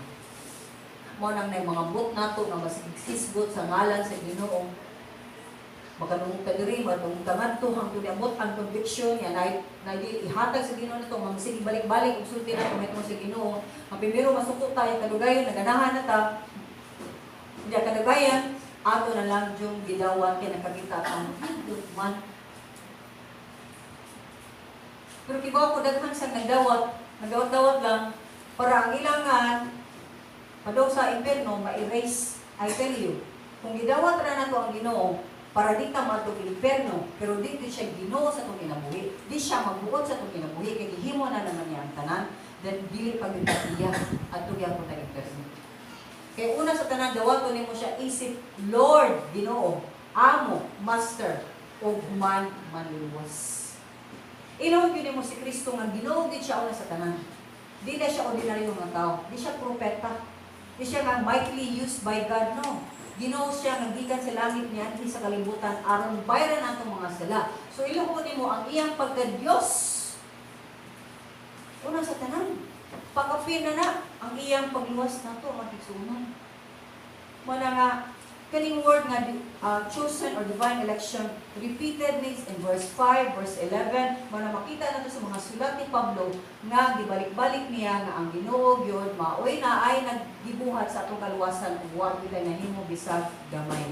Mao nang nay mga but nato nga masighisgot sa ngalan sa Ginoo. Makanungog ta diri, makanungog ta ngadto hangtod niabot ang conviction nga na ihatag sa Ginoo nato, magsige balik-balik ug sulti nato mahitungod sa Ginoo. Ang primero masuko tayo kadugayon naganahan na ta. Unya kadugayan ato na lang yung gidawat kay nakakita ang nindot man. Pero kibaw ko daghan sa nagdawat, nagdawat-dawat lang. Para ang ilangan padong sa impyerno ma-erase. I tell you, kung gidawat ra nato ang Ginoo para di ta maadtog impyerno, pero di gyud siya Ginoo sa atong kinabuhi, di siya magbuot sa atong kinabuhi, kay gihimo na naman niya ang tanan, then dili pa gyud iya adto gyapon tag impyerno. Kay una sa tanan, dawaton nimo siya isip Lord, Ginoo, Amo, Master, ug man manluwas. Ilawon gyud nimo si Kristo nga Ginoo gyud siya una sa tanan. Di na siya ordinaryo nga tao, di siya propeta. Di siya nga mightily used by God, no. Ginoo siya nga gikan sa langit niadhi sa kalibutan aron bayran atong mga sala. So ilahon nimo ang iyang pagka-Dios. Una sa tanan, pag-apil na na ang iyang pagluwas nato, mga igsuonan. Mao na nga kaning word nga chosen or divine election repeated this in verse 5, verse 11, mao na makita nato sa mga sulat ni Pablo nga gibalik-balik niya nga ang Ginoo gyud maoy na ay naggibuhat sa atong kaluwasan ug wa gyud tay nahimo bisag gamay.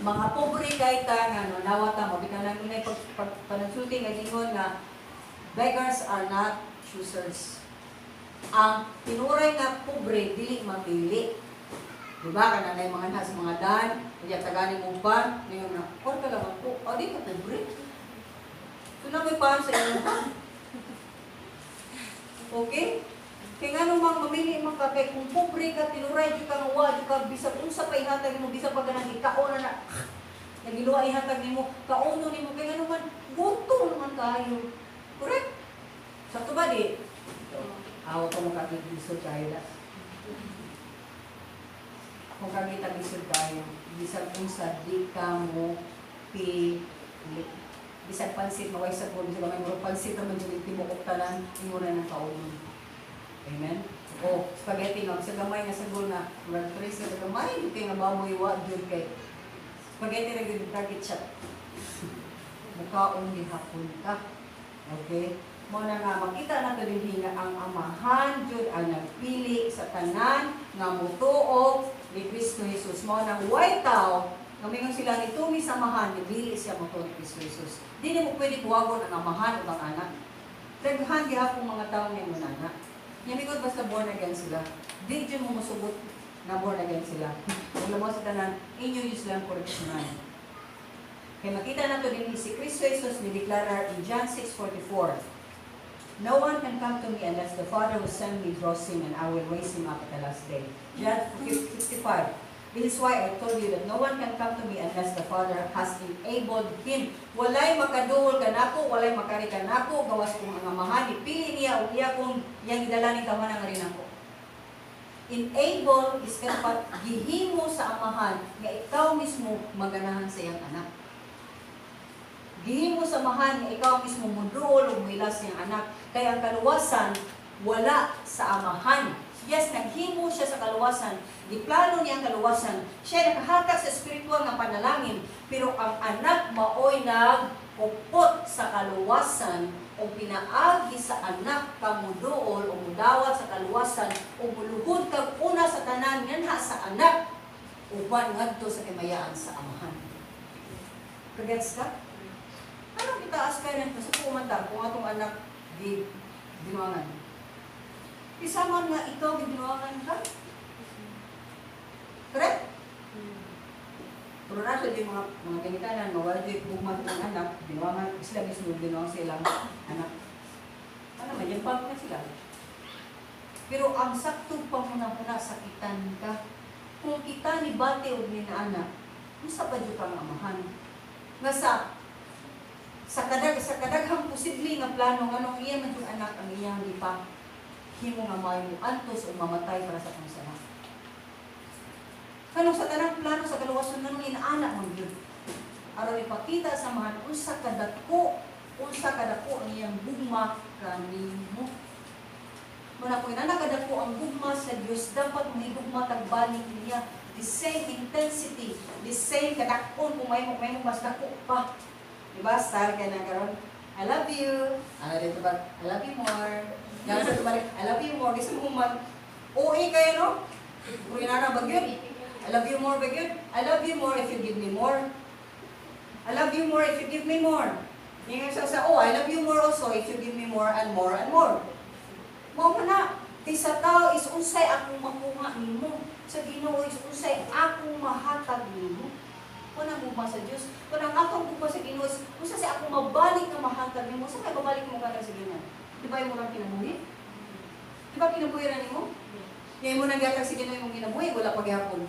Mga pobre kay ta nga no nawata mabitaw lang unay pag panagsulti nga ingon nga beggars are not choosers. Ang tinuray nga pobre dili mamili. Diba? Kana na mga na sa mga dan, unya tagani mo pa, ningon na, "Or ka lang po, o di ka pobre." So na may paan sa inyo. Okay? Kay nga mang mamili man ka, kay kung pobre ka, tinuray jud ka nga wa jud ka bisag unsa pa ihatag nimo, bisag pa ganang ikaon na na, nagiluwa ihatag nimo, kauno nimo, kay nga naman, gutom naman kayo. Correct? Sa ba di? Awa ko makagiglisod kayo na. Kung kami taglisod kayo, bisag unsa di ka mo pili. Bisag pansit, maway sa bisag gamay mo pansit naman jud tibuok tanan, imo na ng kaunon. Amen? O, spaghetti nga, bisag gamay nga sagol na, murag tres na gamay, di kay nga baboy wa jud kay spaghetti ra gyud target siya. Mukaon gihapon ka. Okay? Mao na nga makita nato dinhi nga ang Amahan jud ang nagpili sa tanan nga motuo ni Kristo Jesus. Mao nang way tao nga mingon sila ni tumi sa Amahan, dili siya motuo ni Kristo Jesus. Di nimo pwede kuwagon ang Amahan ug ang Anak. Daghan gihapon mga tawo nga nana. Nya mingon basta born again sila. Di jud mo mosugot na born again sila. Kung mo sa tanan, inyo yun silang koreksyonan. Kaya makita nato din si Kristo Jesus ni declarar in John 6:44, "No one can come to me unless the Father who sent me draws him, and I will raise him up at the last day." John 55. "This is why I told you that no one can come to me unless the Father has enabled him." Walay makaduol kanako, walay makari kanako, gawas kung ang Amahan, ipili niya o iya kung iyang gidala ni tawhana nga rin ako. Enable is kanapat gihimo sa Amahan nga ikaw mismo maganahan sa iyang anak. Gihimo sa Amahan nga ikaw mismo muduol ug muhilas sa iyang anak. Kaya ang kaluwasan wala sa Amahan. Yes, naghimo siya sa kaluwasan. Giplano niya ang kaluwasan. Siya nakahatag sa espiritual nga panalangin. Pero ang anak maoy nag-upot sa kaluwasan o pinaagi sa anak ka muduol o mudawat sa kaluwasan o muluhod kag una sa tanan nganha sa anak uban ngadto sa kimayaan sa Amahan. Kagets ka? Ano itaas kayo ng kasi kumanta kung atong anak di binuangan? Isama nga ikaw gibinuangan ka? Correct? Pero nasa di mga ganitanan, mawala di gugma ng anak, binuangan, sila mismo binuang silang anak. Ano man, yan pa na sila. Pero ang saktong panghuna-huna, sakitan ka. Kung kita ni bati og ni na anak, unsa pa jud kang Amahan? Nga sa kadaghang posible nga plano nganong iya man jud anak ang iyang gipa himo nga may antos o mamatay para sa atong sala. Kanong sa tanang plano sa kaluwasan, nganong inaana man gyud? Aron ipakita sa Amahan unsa kadako ang iyang gugma kanimo. Muna kung inana kadako ang gugma sa Dios, dapat mahigugma tagbalik niya. The same intensity, the same kadakon, kung may mo mas dako pa. Diba? Style kay na karon. "I love you." Ano dito ba? "I love you more." Yan sa balik, "I love you more." Gusto mo man, OA kayo, no? Kung inana ba gyud? "I love you more" ba gyud? "I love you more if you give me more." "I love you more if you give me more." Yung sa, "Oh, I love you more also if you give me more and more and more." Mao man na. Kay sa tao is unsay akong makuha nimo. Sa Ginoo is unsay akong mahatag nimo. Kung ang gugma sa Dios, kung ang akong gugma sa Ginoo is unsa say akong mabalik nga mahatag nimo, sa kay babalik mo kada sa Ginoo? Di ba imo lang kinabuhi? Di ba kinabuhi ra nimo? Nga imo nang gihatag sa Ginoo imong kinabuhi, wala pa gihapon.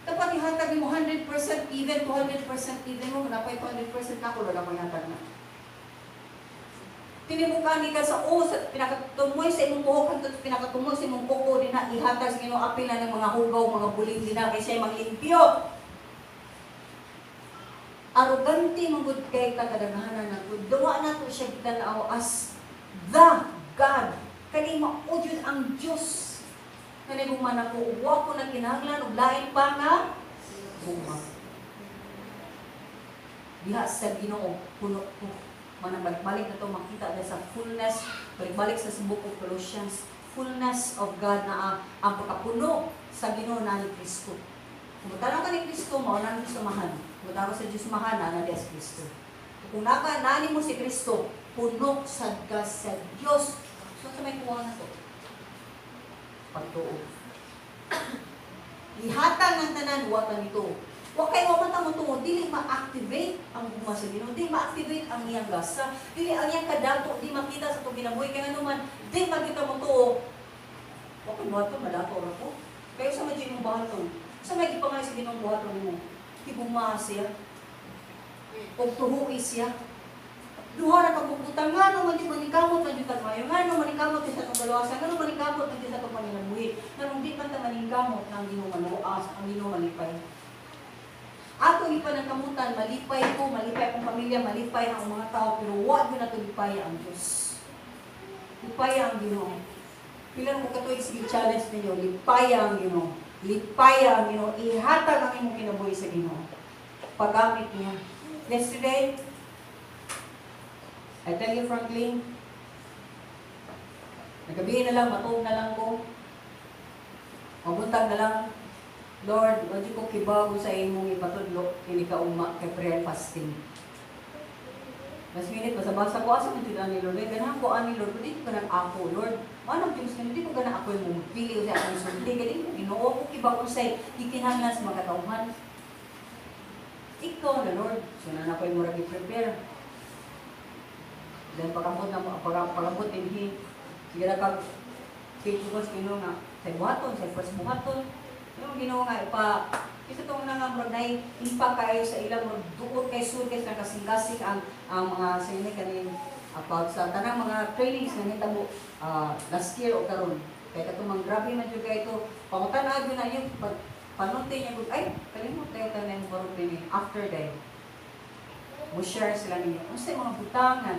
Dapat ihatag nimo 100%, even 200% even mo, napay 200% na ako, wala ko ihatag na. Tinibukan ka sa o, sa pinakatumoy sa imong buhok, hangtod sa pinakatumoy sa imong kuko, di na ihatag sa Ginoo, apil na ng mga hugaw, mga buling di na, kay siya manglimpyo. Arrogante man gud kay kadaghanan na gud. Duwa na to siya gitanaw as the God. Kani mao jud ang Dios. Nga nagugma nako ug wa ko na kinahanglan og lain pa nga gugma. Diha sa Ginoo puno ko. Manang balik-balik na to makita na sa fullness, balik-balik sa Book of Colossians, fullness of God na ang pagkapuno sa Ginoo na ni Kristo. Kung magtanaw ka ni Kristo, mao na ni Kristo mahan. Kung magtanaw sa Diyos mahan, na na si Kristo. Kung naka nani mo si Kristo, puno sad ka sa Diyos. So, sa may kuha na to? Pagtuo. Ihatag ng tanan, wa ta nito. Wa kay wa man ta motuo, dili ma-activate ang gugma sa Ginoo, dili ma-activate ang iyang gasa, dili ang iyang kadato, di makita sa atong kinabuhi kay ngano man di makita motuo. Wa koy buhaton, madato ra ko. Kayo sa may imong buhaton. Sa may gipangayo sa Ginoo buhaton nimo. Higugmaa siya. Og tuhui siya. Duha ra ka bukbutan, ngano man di maningkamot man jud tag maayo, ngano maningkamot sa atong kaluwasan, ngano maningkamot man jud sa atong pangingabuhi, nganong di man ta maningkamot ang Ginoo manuas, ang Ginoo malipay. Ato gipanangkamutan, malipay ko, malipay akong pamilya, malipay ang mga tao, pero wa gyud nato lipay ang Diyos. Lipay ang Ginoo. Pila ko katuig sige challenge ninyo, lipay ang Ginoo. Lipay ang Ginoo. Ihatag ang imong kinabuhi sa Ginoo. Paggamit niya. Yesterday, I tell you frankly, nagabi na lang, matuog na lang ko. Mabuntag na lang, Lord, wa ko kibaw sa imong ipatudlo kini kaugma kay prayer fasting. Mas minute basa-basa ko asa man jud ani, Lord. Ay ganahan ko ani, Lord, di ko ganang ako, Lord. Manang Diyos nga di ko ganang ako yung pili sa akong sulti kay di ko Ginoo ko kibaw unsay gikinahanglan sa mga katawhan. Ikaw na, Lord. So na na ko yung murag i-prepare. Then pagabot na pagabot dinhi. Sige na kag faith ko sa Ginoo nga sa buhaton, sa first buhaton. Yung Ginoo nga ipa isa tong na nga murag nay impact kayo sa ilang murag duot kay sur kay sa kasing-kasing ang mga sa inyo kaning about sa tanang mga trainings na nitabo last year o karon kay katong mga grabe man jud kay ito pangutan-a gyud na yung pag panunti niya gud, ay kalimot tayo tanan mo karon dinhi after day mo share sila ninyo unsay mga butang nga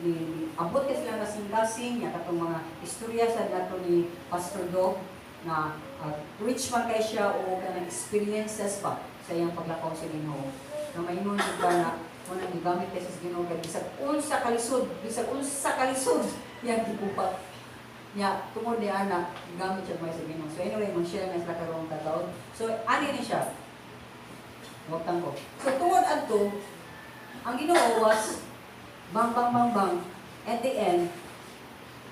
ni abot kay sila kasing-kasing niya katong mga istorya sa dato ni Pastor Dog na rich man kay siya o kanang experiences pa sa iyang paglakaw sa Ginoo. Na maingon jud ba na mo nang gigamit kay sa Ginoo kay bisag unsa kalisod iyang gigubat. Nya tungod ni ana gigamit siya may sa Ginoo. So anyway, mag-share na sila karong kataon. So ani ni siya. Wagtang ko. So tungod adto ang Ginoo was bang bang bang bang at the end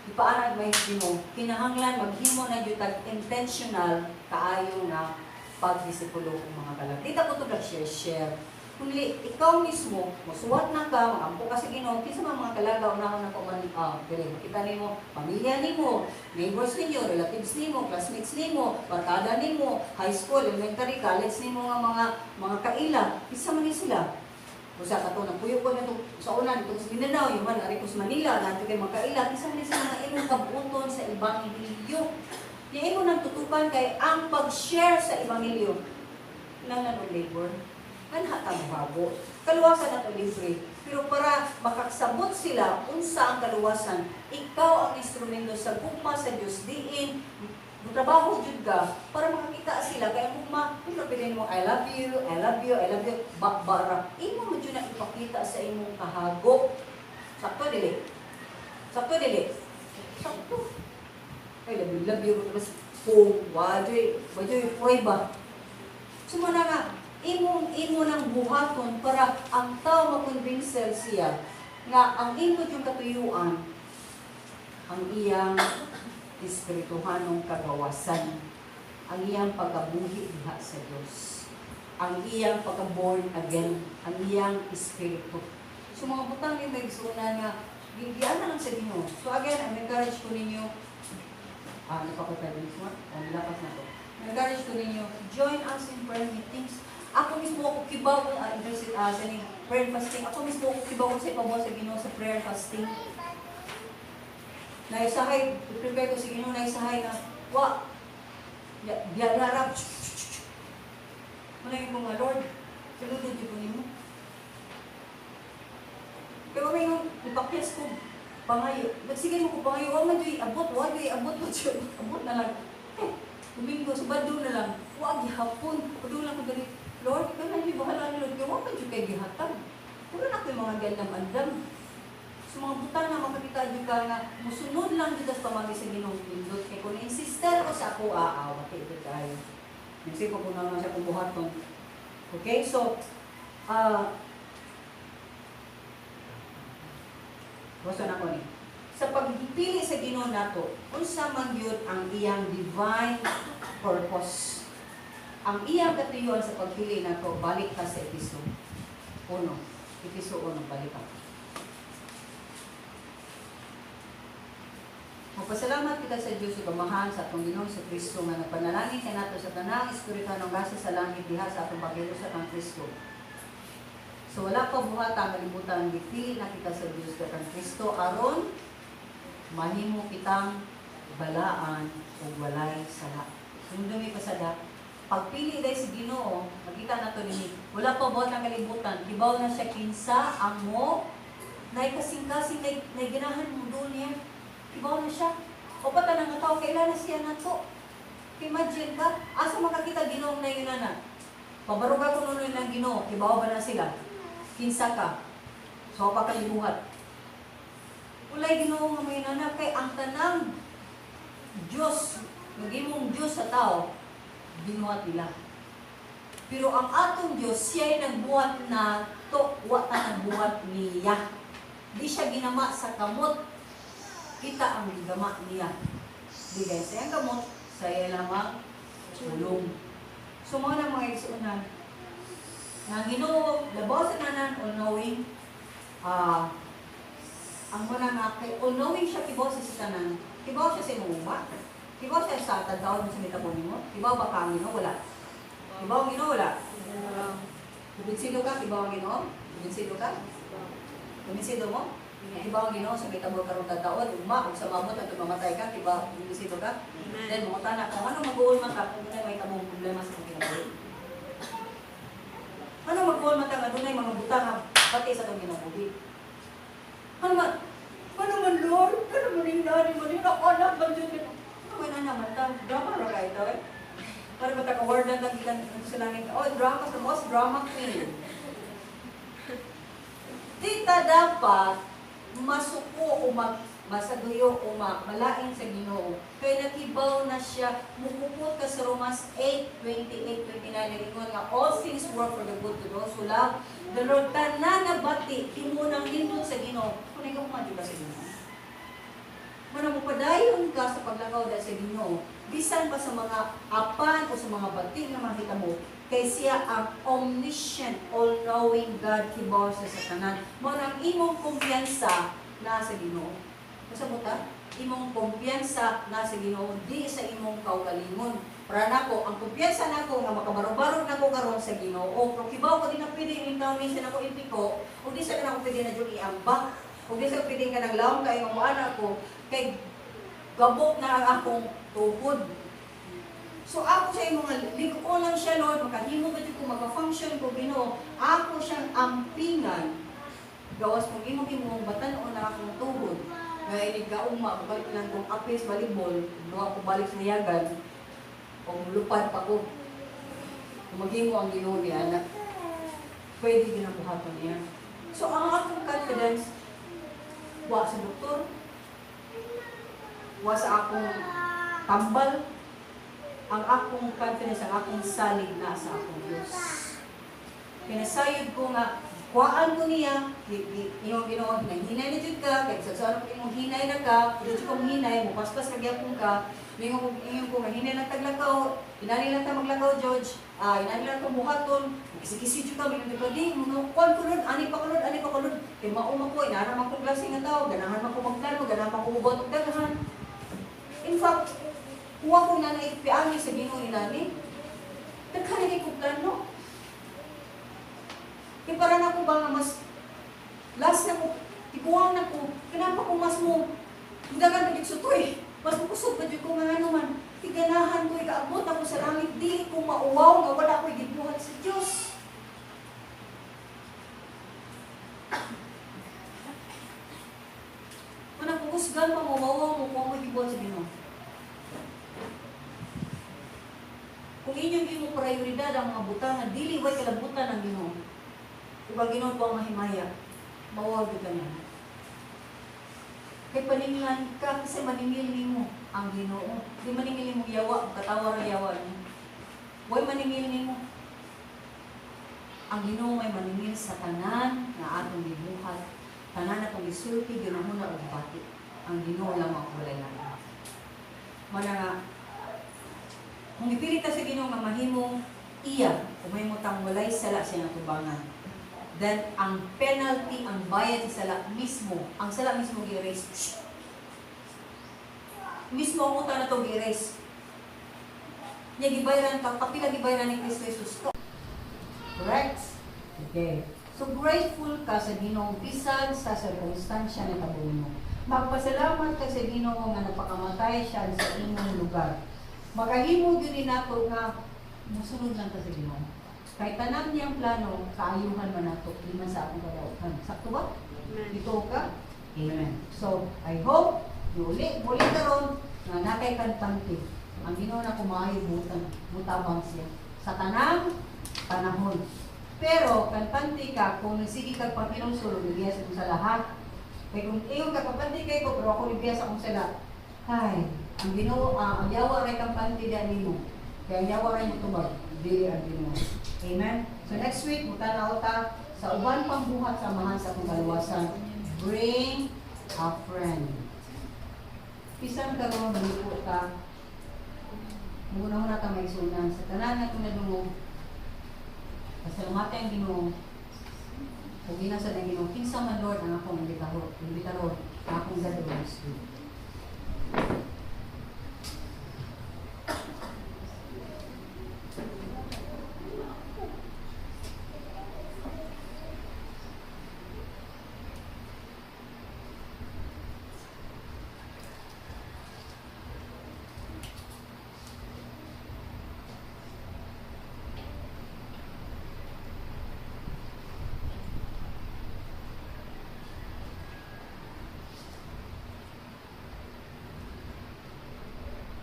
ipaanad may Ginoo kinahanglan maghimo na jud tag intentional kaayo nga pagdisipulo og mga kalag. Di ta ko to share share. Kung dili ikaw mismo mosuwat na ka, magampo ka sa Ginoo, kinsa man mga kalaga unahon na ko man dili makita nimo pamilya nimo, neighbors ninyo, relatives nimo, classmates nimo, barkada nimo, high school, elementary, college nimo nga mga kaila, kinsa man ni sila. Usa kato nagpuyo ko nito sa una dito sa Mindanao, yung man ari ko sa Manila, nato kay magkaila, kinsa man ni sila nga imong kabuoton sa ebanghelyo. Nya imo nang tutukan kay ang pag-share sa ebanghelyo nang og labor. Anha ta mohago. Kaluwasan na to libre. Pero para makasabot sila unsa ang kaluwasan, ikaw ang instrumento sa gugma sa Dios diin trabaho jud ka para makakita sila kay ang gugma pero pili mo I love you, I love you, I love you, bakbara imo mo jud na ipakita sa imong kahago. Sakto dili? Sakto dili? Sakto. I love you, love you, mas kung wajoy prueba. So mo na nga imong imo nang buhaton para ang tao makonbinser siya nga ang imo yung katuyuan ang iyang espirituhanong kagawasan, ang iyang pagkabuhi diha sa Dios, ang iyang pagka-born again, ang iyang espiritu. So mga butang ni may igsuonan nga gigian na lang sa Ginoo. So again, I'm encourage ko ninyo, ano pa ko 5 minutes mo? O, nilapas na to. Encourage ko ninyo, join us in prayer meetings. Ako mismo ako kibaw interested sa ning prayer and fasting. Ako mismo ako kibaw sa ipabuhat sa Ginoo sa prayer and fasting. Naisahay, prepare ko sa Ginoo, naisahay na, wa, ya, biyalarap. Muna ko nga, "Lord, sunod ko nimo." Pero may nung ipakyas ko, pangayo, nagsige mo ko pangayo, wa man juy abot, wa juy abot, wa juy abot na lang. Eh, Domingo, Sabado na lang, wa gihapon, padung lang ko dali, "Lord, ikaw na yung bahala ni Lord, kaya wa man juy kay gihatag." Wala na ko yung mga gandam andam. So mga butang na makakita jud ka nga, musunod lang jud sa pamagi sa Ginoong pindot. Kay kung insister ko sa ako, aaw, wati tayo. Nagsipag ko na lang sa akong buhaton. Okay, so, basta na ko ni. Sa pagpili sa Ginoo nato, unsa man gyud ang iyang divine purpose? Ang iyang katuyuan sa pagpili nato, balik ka sa Episo 1. Episo 1, balik ka. Magpasalamat kita sa Diyos ug Amahan sa atong Ginoong sa Kristo nga nagpanalangin kanato sa tanang espirituhanong gasa sa langit diha sa atong paghiusa kang Kristo. So wala pa buhat ang kalibutan, gipili na kita sa Diyos kang Kristo aron mahimo kitang balaan ug walay sala. Sundumi pasada. Pagpili dahil sa Ginoo, makita nato dinhi, wala pa buhat ang kalibutan, kibaw na siya kinsa ang mo nay kasing-kasing nay, nay ganahan mo doon niya. Kibaw na siya. O pa tanang nga tao, kailan na siya nato? Imagine ka, asa makakita Ginoong na yun na? Pabaruga ko nunoy ng Ginoo, kibaw ba na sila? Kinsa ka? So pa kalibuhat. Walay Ginoo nga may nana kay ang tanang Diyos, magimong Diyos sa tao, binuhat nila. Pero ang atong Diyos, siya'y nagbuhat na to, wa ta nagbuhat niya. Di siya ginama sa kamot, kita ang gigama niya. Di guys, sa iyang kamot, sa iya lamang pulong. So mga na mga igsuonan, nga ang Ginoo, labaw sa tanan, all-knowing, ang muna nga kay all-knowing siya, kibaw siya sa tanan, kibaw siya sa imong uma, kibaw siya sa tagtaon mo sa mitabo nimo, kibaw ba ka ang Ginoo? Wala. Kibaw ang Ginoo, wala. Kumbinsido ka, kibaw ang Ginoo? Kumbinsido ka? Kumbinsido mo? Kibaw ang Ginoo sa mitabo karong tagtaon, ugma, ug sa mamot at mamatay ka, kibaw, kumbinsido ka? Then, mga tanak, kung ano mag-uol man ka, kung may tabong problema sa imong kinabuhi. Ano mag-uol man ka, nga dunay mga butang nga pati sa itong kinabuhi. Ano man, Lord? Ano man yung nani mo? Yung ako, anak ba dyan? Ano man na naman ta? Drama ra ka ito eh. Para ba taka-wardan lang gikan sa langit? Oh, drama, the most drama queen. Di ta dapat masuko o masaguyo o malain sa Ginoo. Kay nakibaw na siya, mukupot ka sa Romans 8, 28, 29, nagingon nga, all things work for the good to those who love the Lord. Tanan nabati, himo ng lindot sa Ginoo. Kung ikaw ba sa Ginoo? Muna mo padayon ka sa paglakaw dahil sa Ginoo, bisan pa sa mga apan o sa mga bati nga makita mo, kay siya ang omniscient, all-knowing God, kibaw siya sa tanan. Mao nang imong kumpiyansa na sa Ginoo. Kasabot ta? Imong kumpiyansa na sa Ginoo, di sa imong kaugalingon. Para nako, ang kumpiyansa nako nga makabarog-barog nako karon sa Ginoo. Pero kibaw ko di na pwede yung taon siya nako impiko, ug di sa nako pwede na jud iambak. Ug di sa pwede nga naglawom kay nga moana ko kay gabok na ang akong tuhod. So ako sa imong nga lig-o lang siya, Lord, makahimo ba ko maka-function ko Ginoo, ako siyang ampingan. Gawas kung imong himong batan-on na akong tuhod. Nga inig kaugma, balik lang kong apis volleyball, duha ko balik sa niyagan, o lupad pa ko. Kung maghimo ang Ginoo ni anak, pwede ginabuhaton niya. So ang akong confidence, wa sa doktor, wa sa akong tambal, ang akong confidence, ang akong salig na sa akong Diyos. Pinasayod ko nga, Kuhaan ko niya, iyong Ginoo, hinay na jud ka, kay sa saan ko imong hinay na ka, jud ko hinay, mupaspas ka gyapon ka, mingon ko ingon ko nga hinay lang taglakaw, inani lang ta maglakaw George, inani lang ta buhaton, kisi-kisi jud ka, mingon ko di, mo kuan ko Lord, ani pa ko Lord, ani pa ko Lord, kay mao man ko, inara man ko klase nga tao, ganahan man ko magplano, ganahan man ko mubuhat og daghan. In fact, kuha ko na naipiangi sa Ginoo inani, daghan na kay ko plano. Kaya para na ko ba nga mas last na ko, tiguang na ko, kinapa ko mas mo, dagan pa sutoy, mas mo kusog pa jud ko nga ano man, tiganahan ko, ikaabot ako sa langit, dili ko mauwaw nga wala ko gibuhat sa Dios. Manang kukusgan pa mo, mauwaw mo kung mo gibuhat sa Ginoo. Kung inyong gimo prioridad ang mga butang nga dili way kalabutan ang Ginoo, ug ang Ginoo po ang mahimaya, mauwaw gyud ka niya. Kay paninglan ka kasi maningil nimo ang Ginoo. Di maningil nimo yawa, katawa ra yawa niyo. Way maningil nimo. Ang Ginoo may maningil sa tanan nga atong gibuhat, tanan atong gisulti, ginahuna ug bati. Ang Ginoo lamang walay lain. Mana nga kung ipili ka sa Ginoo nga mahimong iya, kung mahimo tang walay sala sa iyang atubangan, then ang penalty, ang bayad sa sala mismo, ang sala mismo gi-erase. Mismo ang utang na to gi-erase. Nya gibayaran ka, kapila gibayaran ni Kristo Jesus. Correct? Okay. So grateful ka sa Ginoo bisan sa sirkumstansya na tabo mo. Magpasalamat ka sa Ginoo nga nagpakamatay siya sa imong lugar. Makahimo gyud ni nato nga musunod lang ka sa Ginoo. Kay tanan niyang plano, kaayuhan man nato, di man sa akong kadautan. Sakto ba? Dito ka? Amen. So, I hope, yuli, muli karon nga nakay kampante. Ang Ginoo na kumayo butan, mutabang siya sa tanang panahon. Pero kampante ka kung nagsige kag paghinumsol ug sa akong sala, ha? Kay kung ingon ka kampante kay ko pero ako nibiya sa akong sala. Ay, ang Ginoo, ang yawa ray kampante diyan nimo. Kaya ang yawa ray motubag, dili ang Ginoo. Amen. So next week mutanaw ta sa uban pang buhat sa amahan sa akong kaluwasan. Bring a friend. Bisan karon maliko ta, muna-una ta may sunan sa tanan nga nadungog. Pasalamatan ang Ginoo. Ug ginasa ng Ginoo, kinsa man Lord ang akong imbitahon, imbitaron, ang akong gadulong next week.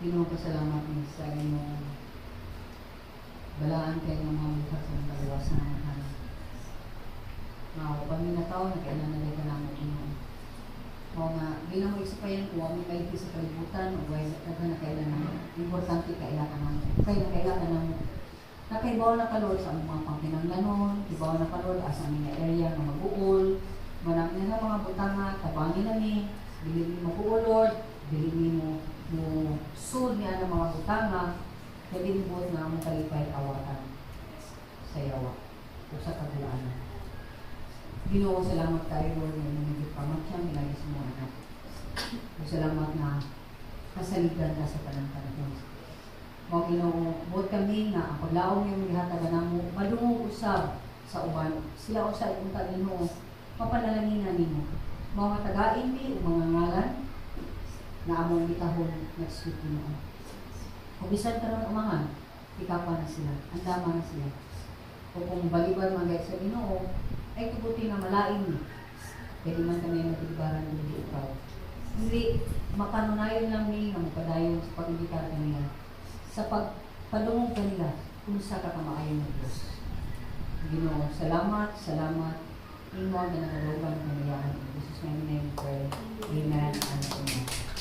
Ginoo, pasalamat mi sa imong balaan kay nga mga buhat sa mga kaluwasan ng amahan. Nga kami na tao nagkailan na ka namo, Ginoo. Mao nga di na mo isupayan kung wa mi mayti sa kalibutan o way daghan na kailan namo. Importante kaila ka namo. Kay nakaila ka namo. Nakaibaw na ka Lord sa among mga pangkinahanglanon, kibaw na ka Lord asa mi nga area nga mag-uol. Manang nga mga butanga tabangi nami, dili mi mag-uol Lord, dili mi mo mo sud ni ana mga butanga, kay dili buot nga among kalipay awatan sa yawa o sa kagulaanan. Ginoo, salamat kayo Lord nga imong gipamatyan pinagi sa mga anak. Ug salamat nga kasaligan ka sa tanang panahon. Mao Ginoo, buot kami nga ang paglaom imong gihatag namo madungog usab sa uban. Sila usa unta Ginoo, mapanalanginan nimo. Mao nga tagain mi og mga ngalan na among gitahon next week, Ginoo. Kung bisan karon umangan, ikapa na sila, andama na sila. O kung baliban man sa Ginoo, ay tuguti nga malain ni. Kaya di man kami matilibaran kundi ikaw. Hindi, makanunayon lang mi nga mapadayon sa pag-imbitar kanila. Sa pagpadungog kanila, unsa ka kamaayo ng Diyos. Ginoo, salamat, salamat. Imo ang ginakalugan kaniyaan. In Jesus' name we pray. Amen and amen.